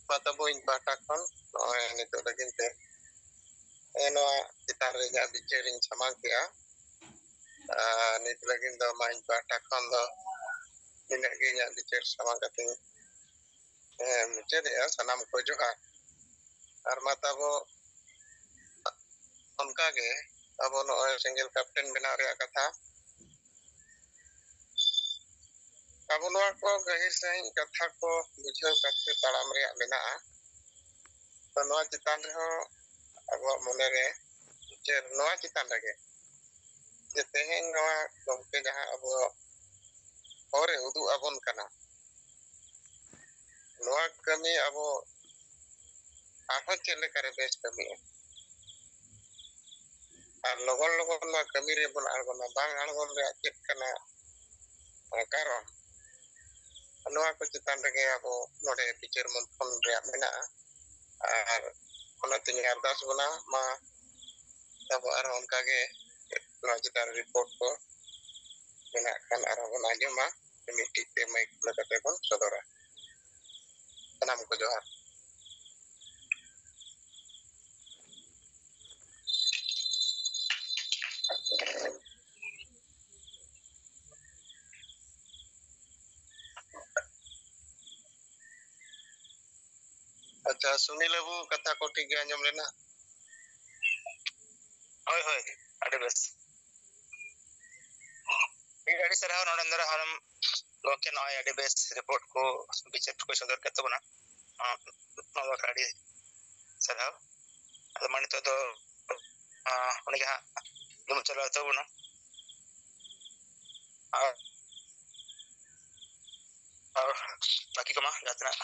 ᱢᱟ ᱛᱟᱵᱚ ᱤᱧ ᱯᱟᱦᱴᱟ ᱠᱷᱚᱱ ᱱᱚᱜᱼᱚᱭ ᱱᱤᱛᱚᱜ ᱞᱟᱹᱜᱤᱫ ᱛᱮ, ᱮ, ᱱᱚᱣᱟ ᱪᱮᱛᱟᱱ ᱨᱮ ᱤᱧᱟᱹᱜ ᱵᱤᱪᱟᱹᱨ ᱤᱧ ᱥᱟᱢᱟᱝ ᱠᱮᱜᱼᱟ᱾ ᱟᱨ ᱱᱤᱛ ᱞᱟᱹᱜᱤᱫ ᱫᱚ ᱢᱟ ᱤᱧ ᱯᱟᱦᱴᱟ ᱠᱷᱚᱱ ᱫᱚ ᱱᱤᱱᱟᱹᱜ ᱜᱮ ᱤᱧᱟᱹᱜ ᱵᱤᱪᱟᱹᱨ ᱥᱟᱢᱟᱝ ᱠᱟᱛᱮ ᱤᱧ, ᱮ, ᱢᱩᱪᱟᱹᱫᱮᱜᱼᱟ᱾ ᱥᱟᱱᱟᱢ ᱠᱚ ᱡᱚᱦᱟᱨ᱾ ᱟᱨ ᱢᱟ ᱛᱟᱵᱚ ᱚᱱᱠᱟᱜᱮ ᱟᱵᱚ ᱱᱚᱜᱼᱚᱭ ᱥᱮᱸᱜᱮᱞ ᱠᱮᱯᱴᱮᱱ ᱵᱮᱱᱟᱣ ᱨᱮᱭᱟᱜ ᱠᱟᱛᱷᱟ, ᱟᱵᱚ ᱱᱚᱣᱟ ᱠᱚ ᱜᱟᱹᱦᱤᱨ ᱥᱟᱺᱦᱤᱡ ᱠᱟᱛᱷᱟ ᱠᱚ ᱵᱩᱡᱷᱟᱹᱣ ᱠᱟᱛᱮ ᱛᱟᱲᱟᱢ ᱨᱮᱭᱟᱜ ᱢᱮᱱᱟᱜᱼᱟ᱾ ᱛᱚ ᱱᱚᱣᱟ ᱪᱮᱛᱟᱱ ᱨᱮᱦᱚᱸ ᱟᱵᱚᱣᱟᱜ ᱢᱚᱱᱮᱨᱮ ᱵᱤᱪᱟᱹᱨ ᱱᱚᱣᱟ ᱪᱮᱛᱟᱱ ᱨᱮᱜᱮ, ᱡᱮ ᱛᱮᱦᱮᱧ ᱱᱚᱣᱟ ᱜᱚᱢᱠᱮ ᱡᱟᱦᱟᱸ ᱟᱵᱚ ᱦᱚᱨᱮ ᱩᱫᱩᱜ ᱟᱵᱚᱱ ᱠᱟᱱᱟ, ᱱᱚᱣᱟ ᱠᱟᱹᱢᱤ ᱟᱵᱚ ᱟᱨᱦᱚᱸ ᱪᱮᱫ ᱞᱮᱠᱟᱨᱮ ᱵᱮᱥ ᱠᱟᱹᱢᱤᱜᱼᱟ? ᱟᱨ ᱞᱚᱜᱚᱱ ᱞᱚᱜᱚᱱ ᱱᱚᱣᱟ ᱠᱟᱹᱢᱤ ᱨᱮᱵᱚᱱ ᱟᱬᱜᱚᱱᱟ᱾ ᱵᱟᱝ ᱟᱬᱜᱚᱱ ᱨᱮᱭᱟᱜ ᱪᱮᱫ ᱠᱟᱱᱟ ᱠᱟᱨᱚᱱ? ᱱᱚᱣᱟ ᱠᱚ ᱪᱮᱛᱟᱱ ᱨᱮᱜᱮ ᱟᱵᱚ ᱱᱚᱰᱮ ᱵᱤᱪᱟᱹᱨ ᱢᱚᱱᱛᱷᱚᱱ ᱨᱮᱭᱟᱜ ᱢᱮᱱᱟᱜᱼᱟ᱾ ᱟᱨ ᱚᱱᱟᱛᱮᱧ ᱟᱨᱫᱟᱥ ᱵᱚᱱᱟ, ᱢᱟ ᱟᱵᱚ ᱟᱨᱦᱚᱸ ᱚᱱᱠᱟᱜᱮ ᱱᱚᱣᱟ ᱪᱮᱛᱟᱱ ᱨᱮ ᱨᱤᱯᱳᱨᱴ ᱠᱚ ᱢᱮᱱᱟᱜ ᱠᱷᱟᱱ ᱟᱨᱦᱚᱸ ᱵᱚᱱ ᱟᱸᱡᱚᱢᱟ, ᱢᱤᱫᱴᱤᱡ ᱛᱮ ᱢᱟᱭᱤᱠ ᱠᱷᱩᱞᱟᱹ ᱠᱟᱛᱮ ᱵᱚᱱ ᱥᱚᱫᱚᱨᱟ᱾ ᱥᱟᱱᱟᱢ ᱠᱚ ᱡᱚᱦᱟᱨ᱾ ᱟᱪᱪᱷᱟ, ᱥᱩᱱᱤᱞ ᱵᱟᱹᱵᱩ, ᱠᱟᱛᱷᱟ ᱠᱚ ᱴᱷᱤᱠ ᱜᱮ ᱟᱸᱡᱚᱢ ᱞᱮᱱᱟ? ᱦᱳᱭ, ᱦᱳᱭ, ᱟᱹᱰᱤ ᱵᱮᱥ᱾ ᱟᱹᱰᱤ ᱥᱟᱨᱦᱟᱣ ᱱᱚᱨᱮᱱᱫᱨᱚ ᱦᱮᱢᱵᱨᱚᱢ ᱜᱚᱢᱠᱮ, ᱱᱚᱜᱼᱚᱭ ᱟᱹᱰᱤ ᱵᱮᱥ ᱨᱤᱯᱳᱨᱴ ᱠᱚ, ᱵᱤᱪᱟᱹᱨ ᱠᱚ ᱥᱚᱫᱚᱨ ᱠᱮᱫ ᱛᱟᱵᱚᱱᱟ᱾ ᱟᱸ, ᱱᱚᱣᱟ ᱵᱟᱠᱷᱨᱟ ᱟᱹᱰᱤ ᱥᱟᱨᱦᱟᱣ᱾ ᱟᱫᱚ ᱢᱟ ᱱᱤᱛᱚᱜ ᱫᱚ, ᱟᱸ, ᱩᱱᱤ ᱜᱮ ᱦᱟᱸᱜ ᱫᱩᱲᱩᱵ ᱪᱟᱞᱟᱣ ᱛᱟᱵᱚᱱᱟ᱾ ᱟᱨ, ᱟᱨ ᱵᱟᱹᱠᱤ ᱠᱚᱢᱟ ᱡᱟᱦᱟᱸ ᱛᱤᱱᱟᱹᱜ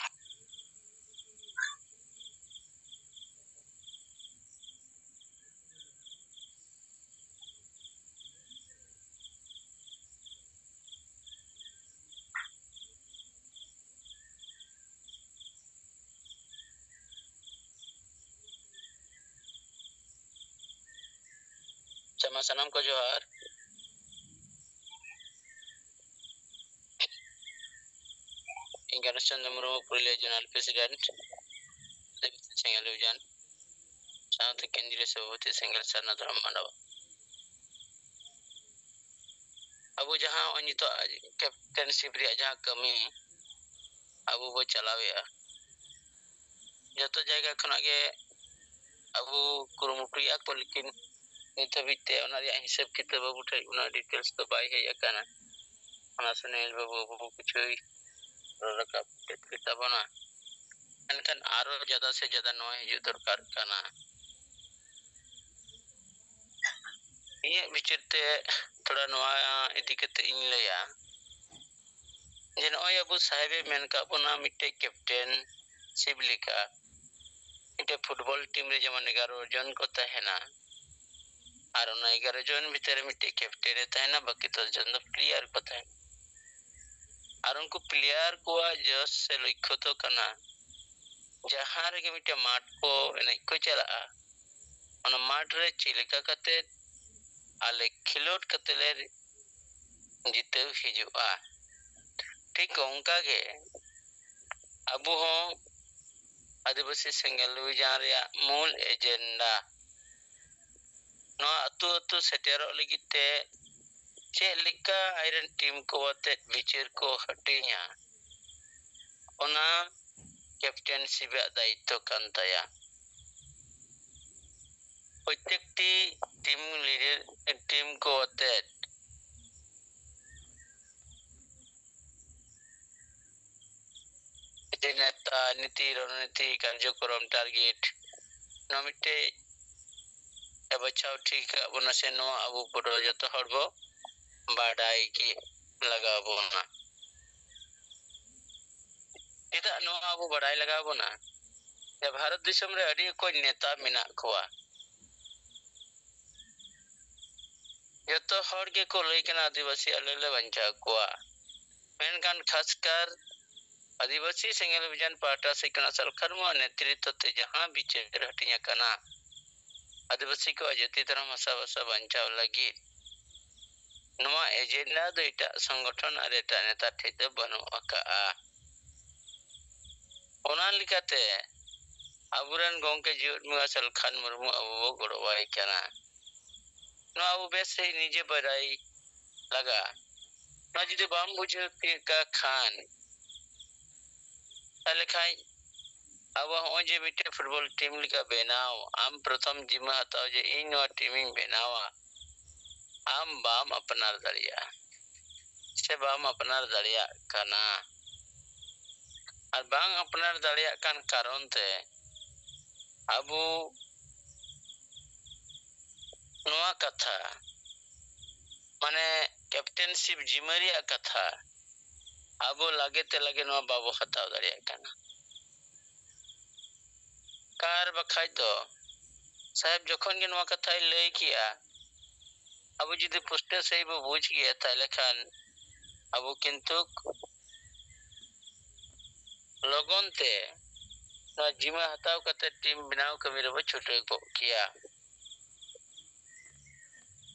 ᱟᱪᱪᱷᱟ, ᱢᱟ ᱥᱟᱱᱟᱢ ᱠᱚ ᱡᱚᱦᱟᱨ᱾ ᱤᱧ ᱜᱚᱱᱮᱥ ᱪᱚᱸᱫᱽᱨᱚ ᱢᱩᱨᱢᱩ, ᱯᱩᱨᱩᱞᱤᱭᱟᱹ ᱡᱳᱱᱟᱞ ᱯᱨᱮᱥᱤᱰᱮᱱᱴ, ᱥᱮᱸᱜᱮᱞ ᱚᱵᱷᱤᱡᱟᱱ, ᱥᱟᱶᱛᱮ ᱠᱮᱱᱫᱨᱤᱭᱚ ᱥᱚᱵᱷᱟᱯᱚᱛᱤ, ᱥᱮᱸᱜᱮᱞ ᱥᱟᱨᱱᱟ ᱫᱷᱚᱨᱚᱢ ᱢᱟᱰᱣᱟ᱾ ᱟᱵᱚ ᱡᱟᱦᱟᱸ ᱱᱚᱜᱼᱚᱭ ᱱᱤᱛᱚᱜ ᱠᱮᱯᱴᱮᱱᱥᱤᱯ ᱨᱮᱭᱟᱜ ᱡᱟᱦᱟᱸ ᱠᱟᱹᱢᱤ ᱟᱵᱚ ᱵᱚ ᱪᱟᱞᱟᱣᱮᱫᱼᱟ, ᱡᱚᱛᱚ ᱡᱟᱭᱜᱟ ᱠᱷᱚᱱᱟᱜ ᱜᱮ ᱟᱵᱚ ᱠᱩᱨᱩᱢᱩᱴᱩᱭᱮᱫᱼᱟ ᱠᱚ, ᱞᱮᱠᱤᱱ ᱱᱤᱛ ᱦᱟᱹᱵᱤᱡ ᱛᱮ ᱚᱱᱟ ᱨᱮᱭᱟᱜ ᱦᱤᱥᱟᱹᱵ ᱠᱤᱛᱟᱹᱵ ᱟᱵᱚ ᱴᱷᱮᱱ ᱩᱱᱟᱹᱜ ᱰᱤᱴᱮᱞᱥ ᱫᱚ ᱵᱟᱭ ᱦᱮᱡ ᱟᱠᱟᱱᱟ᱾ ᱚᱱᱟ ᱥᱩᱱᱤᱞ ᱵᱟᱹᱵᱩ ᱟᱵᱚ ᱠᱤᱪᱷᱩᱭ ᱨᱚᱲ ᱨᱟᱠᱟᱵ ᱠᱮᱫ ᱛᱟᱵᱚᱱᱟ, ᱢᱮᱱᱠᱷᱟᱱ ᱟᱨᱚ ᱡᱟᱫᱟ ᱥᱮ ᱡᱟᱫᱟ ᱱᱚᱣᱟ ᱦᱤᱡᱩᱜ ᱫᱚᱨᱠᱟᱨ ᱠᱟᱱᱟ᱾ ᱤᱧᱟᱹᱜ ᱵᱤᱪᱟᱹᱨ ᱛᱮ ᱛᱷᱚᱲᱟ ᱱᱚᱣᱟ ᱤᱫᱤ ᱠᱟᱛᱮ ᱤᱧ ᱞᱟᱹᱭᱟ, ᱡᱮ ᱱᱚᱜᱼᱚᱭ ᱟᱵᱚ ᱥᱟᱦᱮᱵᱮ ᱢᱮᱱ ᱠᱟᱜ ᱵᱚᱱᱟ ᱢᱤᱫᱴᱮᱡ captainship ᱞᱮᱠᱟ, ᱢᱤᱫᱴᱮᱡ football team ᱨᱮ ᱡᱮᱢᱚᱱ ᱮᱜᱟᱨᱚ ᱡᱚᱱ ᱠᱚ ᱛᱟᱦᱮᱱᱟ, ᱟᱨ ᱚᱱᱟ ᱮᱜᱟᱨᱚ ᱡᱚᱱ ᱵᱷᱤᱛᱨᱤ ᱨᱮ ᱢᱤᱫᱴᱮᱡ captain ᱮ ᱛᱟᱦᱮᱱᱟ, ᱵᱟᱹᱠᱤ ᱫᱚᱥ ᱡᱚᱱ ᱫᱚ player ᱠᱚ ᱛᱟᱦᱮᱱᱟ᱾ ᱟᱨ ᱩᱱᱠᱩ player ᱠᱚᱣᱟᱜ ᱡᱚᱥ ᱥᱮ ᱞᱚᱠᱠᱷᱚ ᱫᱚ ᱠᱟᱱᱟ, ᱡᱟᱦᱟᱸ ᱨᱮᱜᱮ ᱢᱤᱫᱴᱮᱡ ᱢᱟᱴᱷ ᱠᱚ ᱮᱱᱮᱡ ᱠᱚ ᱪᱟᱞᱟᱜᱼᱟ, ᱚᱱᱟ ᱢᱟᱴᱷ ᱨᱮ ᱪᱮᱫ ᱞᱮᱠᱟ ᱠᱟᱛᱮ ᱟᱞᱮ ᱠᱷᱮᱞᱳᱰ ᱠᱟᱛᱮ ᱞᱮ ᱡᱤᱛᱟᱹᱣ ᱦᱤᱡᱩᱜᱼᱟ᱾ ᱴᱷᱤᱠ ᱚᱱᱠᱟ ᱜᱮ ᱟᱵᱚ ᱦᱚᱸ ᱟᱹᱫᱤᱵᱟᱹᱥᱤ ᱥᱮᱸᱜᱮᱞ ᱚᱵᱷᱤᱡᱟᱱ ᱨᱮᱭᱟᱜ ᱢᱩᱞ agenda, ᱱᱚᱣᱟ ᱟᱹᱛᱩ ᱟᱹᱛᱩ ᱥᱮᱴᱮᱨᱚᱜ ᱞᱟᱹᱜᱤᱫ ᱛᱮ ᱪᱮᱫ ᱞᱮᱠᱟ ᱟᱡᱨᱮᱱ team ᱠᱚ ᱟᱛᱮᱫ ᱵᱤᱪᱟᱹᱨ ᱠᱚ ᱦᱟᱹᱴᱤᱧᱟ, ᱚᱱᱟ captainship ᱟᱜ ᱫᱟᱭᱤᱛᱛᱚ ᱠᱟᱱ ᱛᱟᱭᱟ᱾ ᱯᱨᱚᱛᱮᱠᱴᱤ team leader, team ᱠᱚ ᱟᱛᱮᱫ ᱡᱮ ᱱᱮᱛᱟ, ᱱᱤᱛᱤ, ᱨᱚᱱᱱᱤᱛᱤ, ᱠᱟᱨᱡᱚᱠᱨᱚᱢ, target, ᱱᱚᱣᱟ ᱢᱤᱫᱴᱮᱡ ᱮ ᱵᱟᱪᱷᱟᱣ ᱴᱷᱤᱠ ᱟᱠᱟᱫ ᱵᱚᱱᱟ ᱥᱮ ᱱᱚᱣᱟ ᱟᱵᱚ ᱯᱩᱨᱟᱹ ᱡᱚᱛᱚ ᱦᱚᱲ ᱵᱚ ᱵᱟᱰᱟᱭ ᱜᱮ ᱞᱟᱜᱟᱣ ᱵᱚᱱᱟ᱾ ᱪᱮᱫᱟᱜ ᱱᱚᱣᱟ ᱟᱵᱚ ᱵᱟᱰᱟᱭ ᱞᱟᱜᱟᱣ ᱵᱚᱱᱟ? ᱡᱮ ᱵᱷᱟᱨᱚᱛ ᱫᱤᱥᱚᱢ ᱨᱮ ᱟᱹᱰᱤ ᱚᱠᱚᱡ ᱱᱮᱛᱟ ᱢᱮᱱᱟᱜ ᱠᱚᱣᱟ᱾ ᱡᱚᱛᱚ ᱦᱚᱲ ᱜᱮᱠᱚ ᱞᱟᱹᱭ ᱠᱟᱱᱟ ᱟᱹᱫᱤᱵᱟᱹᱥᱤ ᱟᱞᱮ ᱞᱮ ᱵᱟᱧᱪᱟᱣ ᱠᱚᱣᱟ, ᱢᱮᱱᱠᱷᱟᱱ ᱠᱷᱟᱥᱠᱟᱨ ᱟᱹᱫᱤᱵᱟᱹᱥᱤ ᱥᱮᱸᱜᱮᱞ ᱚᱵᱷᱤᱡᱟᱱ ᱯᱟᱦᱴᱟ ᱥᱮᱫ ᱠᱷᱚᱱᱟᱜ ᱥᱟᱞᱠᱷᱟᱱ ᱢᱩᱨᱢᱩᱣᱟᱜ ᱱᱮᱛᱨᱤᱛᱵ ᱛᱮ ᱡᱟᱦᱟᱸ ᱵᱤᱪᱟᱹᱨ ᱦᱟᱹᱴᱤᱧ ᱟᱠᱟᱱᱟ, ᱟᱹᱫᱤᱵᱟᱹᱥᱤ ᱠᱚᱣᱟᱜ ᱡᱟᱹᱛᱤ ᱫᱷᱚᱨᱚᱢ ᱦᱟᱥᱟ ᱵᱷᱟᱥᱟ ᱵᱟᱧᱪᱟᱣ ᱞᱟᱹᱜᱤᱫ, ᱱᱚᱣᱟ agenda ᱫᱚ ᱮᱴᱟᱜ ᱥᱚᱝᱜᱚᱴᱷᱚᱱ ᱟᱨ ᱮᱴᱟᱜ ᱱᱮᱛᱟ ᱴᱷᱮᱡ ᱫᱚ ᱵᱟᱹᱱᱩᱜ ᱟᱠᱟᱜᱼᱟ᱾ ᱚᱱᱟ ᱞᱮᱠᱟᱛᱮ ᱟᱵᱚᱨᱮᱱ ᱜᱚᱢᱠᱮ ᱡᱤᱣᱮᱫ ᱵᱚᱸᱜᱟ ᱥᱟᱞᱠᱷᱟᱱ ᱢᱩᱨᱢᱩ ᱟᱵᱚ ᱵᱚ ᱜᱚᱲᱚᱣᱟᱭ ᱠᱟᱱᱟ᱾ ᱱᱚᱣᱟ ᱟᱵᱚ ᱵᱮᱥ ᱥᱟᱺᱦᱤᱡ ᱱᱤᱡᱮ ᱵᱟᱰᱟᱭ ᱞᱟᱜᱟᱜᱼᱟ᱾ ᱱᱚᱣᱟ ᱡᱩᱫᱤ ᱵᱟᱢ ᱵᱩᱡᱷᱟᱹᱣ ᱛᱤᱭᱳᱜ ᱠᱟᱜ ᱠᱷᱟᱱ, ᱛᱟᱦᱞᱮ ᱠᱷᱟᱡ ᱟᱵᱚ ᱦᱚᱸᱜᱼᱚᱭ ᱡᱮ ᱢᱤᱫᱴᱮᱱ football team ᱞᱮᱠᱟ ᱵᱮᱱᱟᱣ, ᱟᱢ ᱯᱨᱚᱛᱷᱚᱢ ᱡᱤᱢᱢᱟᱹ ᱦᱟᱛᱟᱣ ᱡᱮ ᱤᱧ ᱱᱚᱣᱟ team ᱤᱧ ᱵᱮᱱᱟᱣᱟ, ᱟᱢ ᱵᱟᱢ ᱟᱯᱱᱟᱨ ᱫᱟᱲᱮᱭᱟᱜᱼᱟ ᱥᱮ ᱵᱟᱢ ᱟᱯᱱᱟᱨ ᱫᱟᱲᱮᱭᱟᱜ ᱠᱟᱱᱟ᱾ ᱟᱨ ᱵᱟᱝ ᱟᱯᱱᱟᱨ ᱫᱟᱲᱮᱭᱟᱜ ᱠᱟᱱ ᱠᱟᱨᱚᱱ ᱛᱮ ᱟᱵᱚ ᱱᱚᱣᱟ ᱠᱟᱛᱷᱟ, ᱢᱟᱱᱮ captainship ᱡᱤᱢᱟᱹ ᱨᱮᱭᱟᱜ ᱠᱟᱛᱷᱟ, ᱟᱵᱚ ᱞᱟᱜᱮ ᱛᱮ ᱞᱟᱜᱮ ᱱᱚᱣᱟ ᱵᱟᱵᱚ ᱦᱟᱛᱟᱣ ᱫᱟᱲᱮᱭᱟᱜ ᱠᱟᱱᱟ᱾ ᱟᱨ ᱵᱟᱠᱷᱟᱡ ᱫᱚ ᱥᱟᱦᱮᱵᱽ ᱡᱚᱠᱷᱚᱱ ᱜᱮ ᱱᱚᱣᱟ ᱠᱟᱛᱷᱟᱭ ᱞᱟᱹᱭ ᱠᱮᱜᱼᱟ, ᱟᱵᱚ ᱡᱩᱫᱤ ᱯᱩᱥᱴᱟᱹᱣ ᱥᱟᱺᱦᱤᱡ ᱵᱚ ᱵᱩᱡᱽ ᱠᱮᱭᱟ, ᱛᱟᱦᱞᱮ ᱠᱷᱟᱱ ᱟᱵᱚ ᱠᱤᱱᱛᱩ ᱞᱚᱜᱚᱱ ᱛᱮ ᱱᱚᱣᱟ ᱡᱤᱢᱟᱹ ᱦᱟᱛᱟᱣ ᱠᱟᱛᱮ ᱴᱤᱢ ᱵᱮᱱᱟᱣ ᱠᱟᱹᱢᱤ ᱨᱮᱵᱚ ᱪᱷᱩᱴᱟᱹᱣ ᱠᱚᱜ ᱠᱮᱭᱟ᱾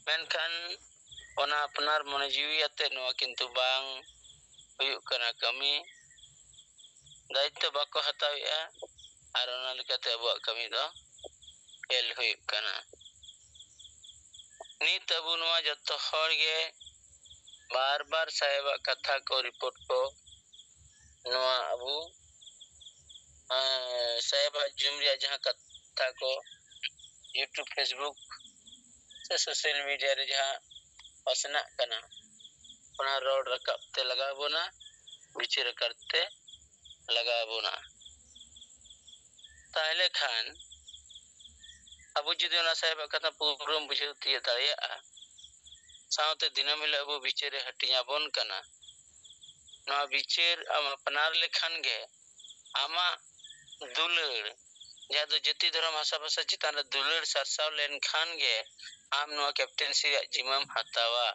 ᱢᱮᱱᱠᱷᱟᱱ ᱚᱱᱟ ᱟᱯᱱᱟᱨ ᱢᱚᱱᱮ ᱡᱤᱣᱤ ᱟᱛᱮ ᱱᱚᱣᱟ ᱠᱤᱱᱛᱩ ᱵᱟᱝ ᱦᱩᱭᱩᱜ ᱠᱟᱱᱟ ᱠᱟᱹᱢᱤ᱾ ᱫᱟᱭᱤᱛᱛᱚ ᱵᱟᱠᱚ ᱦᱟᱛᱟᱣᱮᱫᱼᱟ, ᱟᱨ ᱚᱱᱟ ᱞᱮᱠᱟᱛᱮ ᱟᱵᱚᱣᱟᱜ ᱠᱟᱹᱢᱤ ᱫᱚ ᱯᱷᱮᱞ ᱦᱩᱭᱩᱜ ᱠᱟᱱᱟ᱾ ᱱᱤᱛ ᱟᱵᱚ ᱱᱚᱣᱟ ᱡᱚᱛᱚ ᱦᱚᱲ ᱜᱮ ᱵᱟᱨ ᱵᱟᱨ ᱥᱟᱦᱮᱵᱟᱜ ᱠᱟᱛᱷᱟ ᱠᱚ, ᱨᱤᱯᱳᱨᱴ ᱠᱚ, ᱱᱚᱣᱟ ᱟᱵᱚ, ᱮᱸ, ᱥᱟᱦᱮᱵᱟᱜ ᱡᱩᱢ ᱨᱮᱭᱟᱜ ᱡᱟᱦᱟᱸ ᱠᱟᱛᱷᱟ ᱠᱚ YouTube, Facebook ᱥᱮ ᱥᱳᱥᱟᱞ ᱢᱤᱰᱤᱭᱟ ᱨᱮ ᱡᱟᱦᱟᱸ ᱯᱟᱥᱱᱟᱜ ᱠᱟᱱᱟ, ᱚᱱᱟ ᱨᱚᱲ ᱨᱟᱠᱟᱵ ᱛᱮ ᱞᱟᱜᱟᱣ ᱵᱚᱱᱟ, ᱵᱤᱪᱟᱹᱨ ᱟᱠᱟᱨ ᱛᱮ ᱞᱟᱜᱟᱣ ᱵᱚᱱᱟ᱾ ᱛᱟᱦᱞᱮ ᱠᱷᱟᱱ ᱟᱵᱚ ᱡᱩᱫᱤ ᱚᱱᱟ ᱥᱟᱦᱮᱵᱟᱜ ᱠᱟᱛᱷᱟ ᱯᱩᱨᱟᱹᱢ ᱵᱩᱡᱷᱟᱹᱣ ᱛᱤᱭᱳᱜ ᱫᱟᱲᱮᱭᱟᱜᱼᱟ, ᱥᱟᱶᱛᱮ ᱫᱤᱱᱟᱹᱢ ᱦᱤᱞᱳᱜ ᱟᱵᱚ ᱵᱤᱪᱟᱹᱨᱮ ᱦᱟᱹᱴᱤᱧ ᱟᱵᱚᱱ ᱠᱟᱱᱟ᱾ ᱱᱚᱣᱟ ᱵᱤᱪᱟᱹᱨ ᱟᱢ ᱟᱯᱱᱟᱨ ᱞᱮᱠᱷᱟᱱ ᱜᱮ ᱟᱢᱟᱜ ᱫᱩᱞᱟᱹᱲ, ᱡᱟᱦᱟᱸ ᱫᱚ ᱡᱟᱹᱛᱤ, ᱫᱷᱚᱨᱚᱢ, ᱦᱟᱥᱟ ᱵᱷᱟᱥᱟ ᱪᱮᱛᱟᱱ ᱨᱮ ᱫᱩᱞᱟᱹᱲ ᱥᱟᱨᱥᱟᱣ ᱞᱮᱱᱠᱷᱟᱱ ᱜᱮ ᱟᱢ ᱱᱚᱣᱟ ᱠᱮᱯᱴᱮᱱᱥᱤ ᱨᱮᱭᱟᱜ ᱡᱤᱢᱟᱹᱢ ᱦᱟᱛᱟᱣᱟ᱾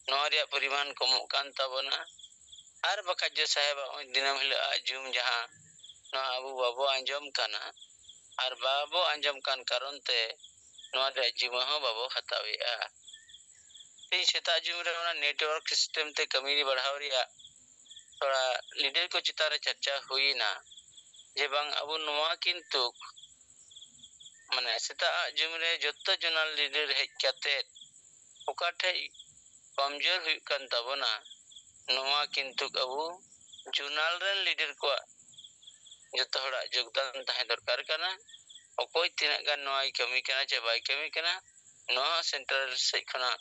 ᱱᱚᱣᱟ ᱨᱮᱭᱟᱜ ᱯᱚᱨᱤᱢᱟᱱ ᱠᱚᱢᱚᱜ ᱠᱟᱱ ᱛᱟᱵᱚᱱᱟ᱾ ᱟᱨ ᱵᱟᱠᱷᱟᱡ ᱡᱮ ᱥᱟᱦᱮᱵᱟᱜ ᱫᱤᱱᱟᱹᱢ ᱦᱤᱞᱳᱜ ᱟᱜ ᱡᱩᱢ ᱡᱟᱦᱟᱸ, ᱱᱚᱣᱟ ᱟᱵᱚ ᱵᱟᱵᱚ ᱟᱸᱡᱚᱢ ᱠᱟᱱᱟ, ᱟᱨ ᱵᱟᱵᱚ ᱟᱸᱡᱚᱢ ᱠᱟᱱ ᱠᱟᱨᱚᱱ ᱛᱮ ᱱᱚᱣᱟ ᱨᱮᱭᱟᱜ ᱡᱤᱢᱟᱹ ᱦᱚᱸ ᱵᱟᱵᱚ ᱦᱟᱛᱟᱣᱮᱫᱼᱟ᱾ ᱛᱮᱦᱮᱧ ᱥᱮᱛᱟᱜ ᱡᱩᱢ ᱨᱮ ᱚᱱᱟ network system ᱛᱮ ᱠᱟᱹᱢᱤ ᱵᱟᱲᱦᱟᱣ ᱨᱮᱭᱟᱜ ᱛᱷᱚᱲᱟ leader ᱠᱚ ᱪᱮᱛᱟᱱ ᱨᱮ ᱪᱟᱨᱪᱟ ᱦᱩᱭᱮᱱᱟ, ᱡᱮ ᱵᱟᱝ ᱟᱵᱚ ᱱᱚᱣᱟ ᱠᱤᱱᱛᱩ ᱢᱟᱱᱮ ᱥᱮᱛᱟᱜ ᱟᱜ ᱡᱩᱢ ᱨᱮ ᱡᱚᱛᱚ zonal leader ᱦᱮᱡ ᱠᱟᱛᱮ ᱚᱠᱟ ᱴᱷᱮᱡ ᱠᱚᱢᱡᱳᱨ ᱦᱩᱭᱩᱜ ᱠᱟᱱ ᱛᱟᱵᱚᱱᱟ, ᱱᱚᱣᱟ ᱠᱤᱱᱛᱩ ᱟᱵᱚ zonal ᱨᱮᱱ leader ᱠᱚᱣᱟᱜ ᱡᱚᱛᱚ ᱦᱚᱲᱟᱜ ᱡᱳᱜᱽᱫᱟᱱ ᱛᱟᱦᱮᱸ ᱫᱚᱨᱠᱟᱨ ᱠᱟᱱᱟ᱾ ᱚᱠᱚᱭ ᱛᱤᱱᱟᱹᱜ ᱜᱟᱱ ᱱᱚᱣᱟᱭ ᱠᱟᱹᱢᱤ ᱠᱟᱱᱟ ᱪᱮ ᱵᱟᱭ ᱠᱟᱹᱢᱤ ᱠᱟᱱᱟ, ᱱᱚᱣᱟ ᱦᱚᱸ central ᱥᱮᱫ ᱠᱷᱚᱱᱟᱜ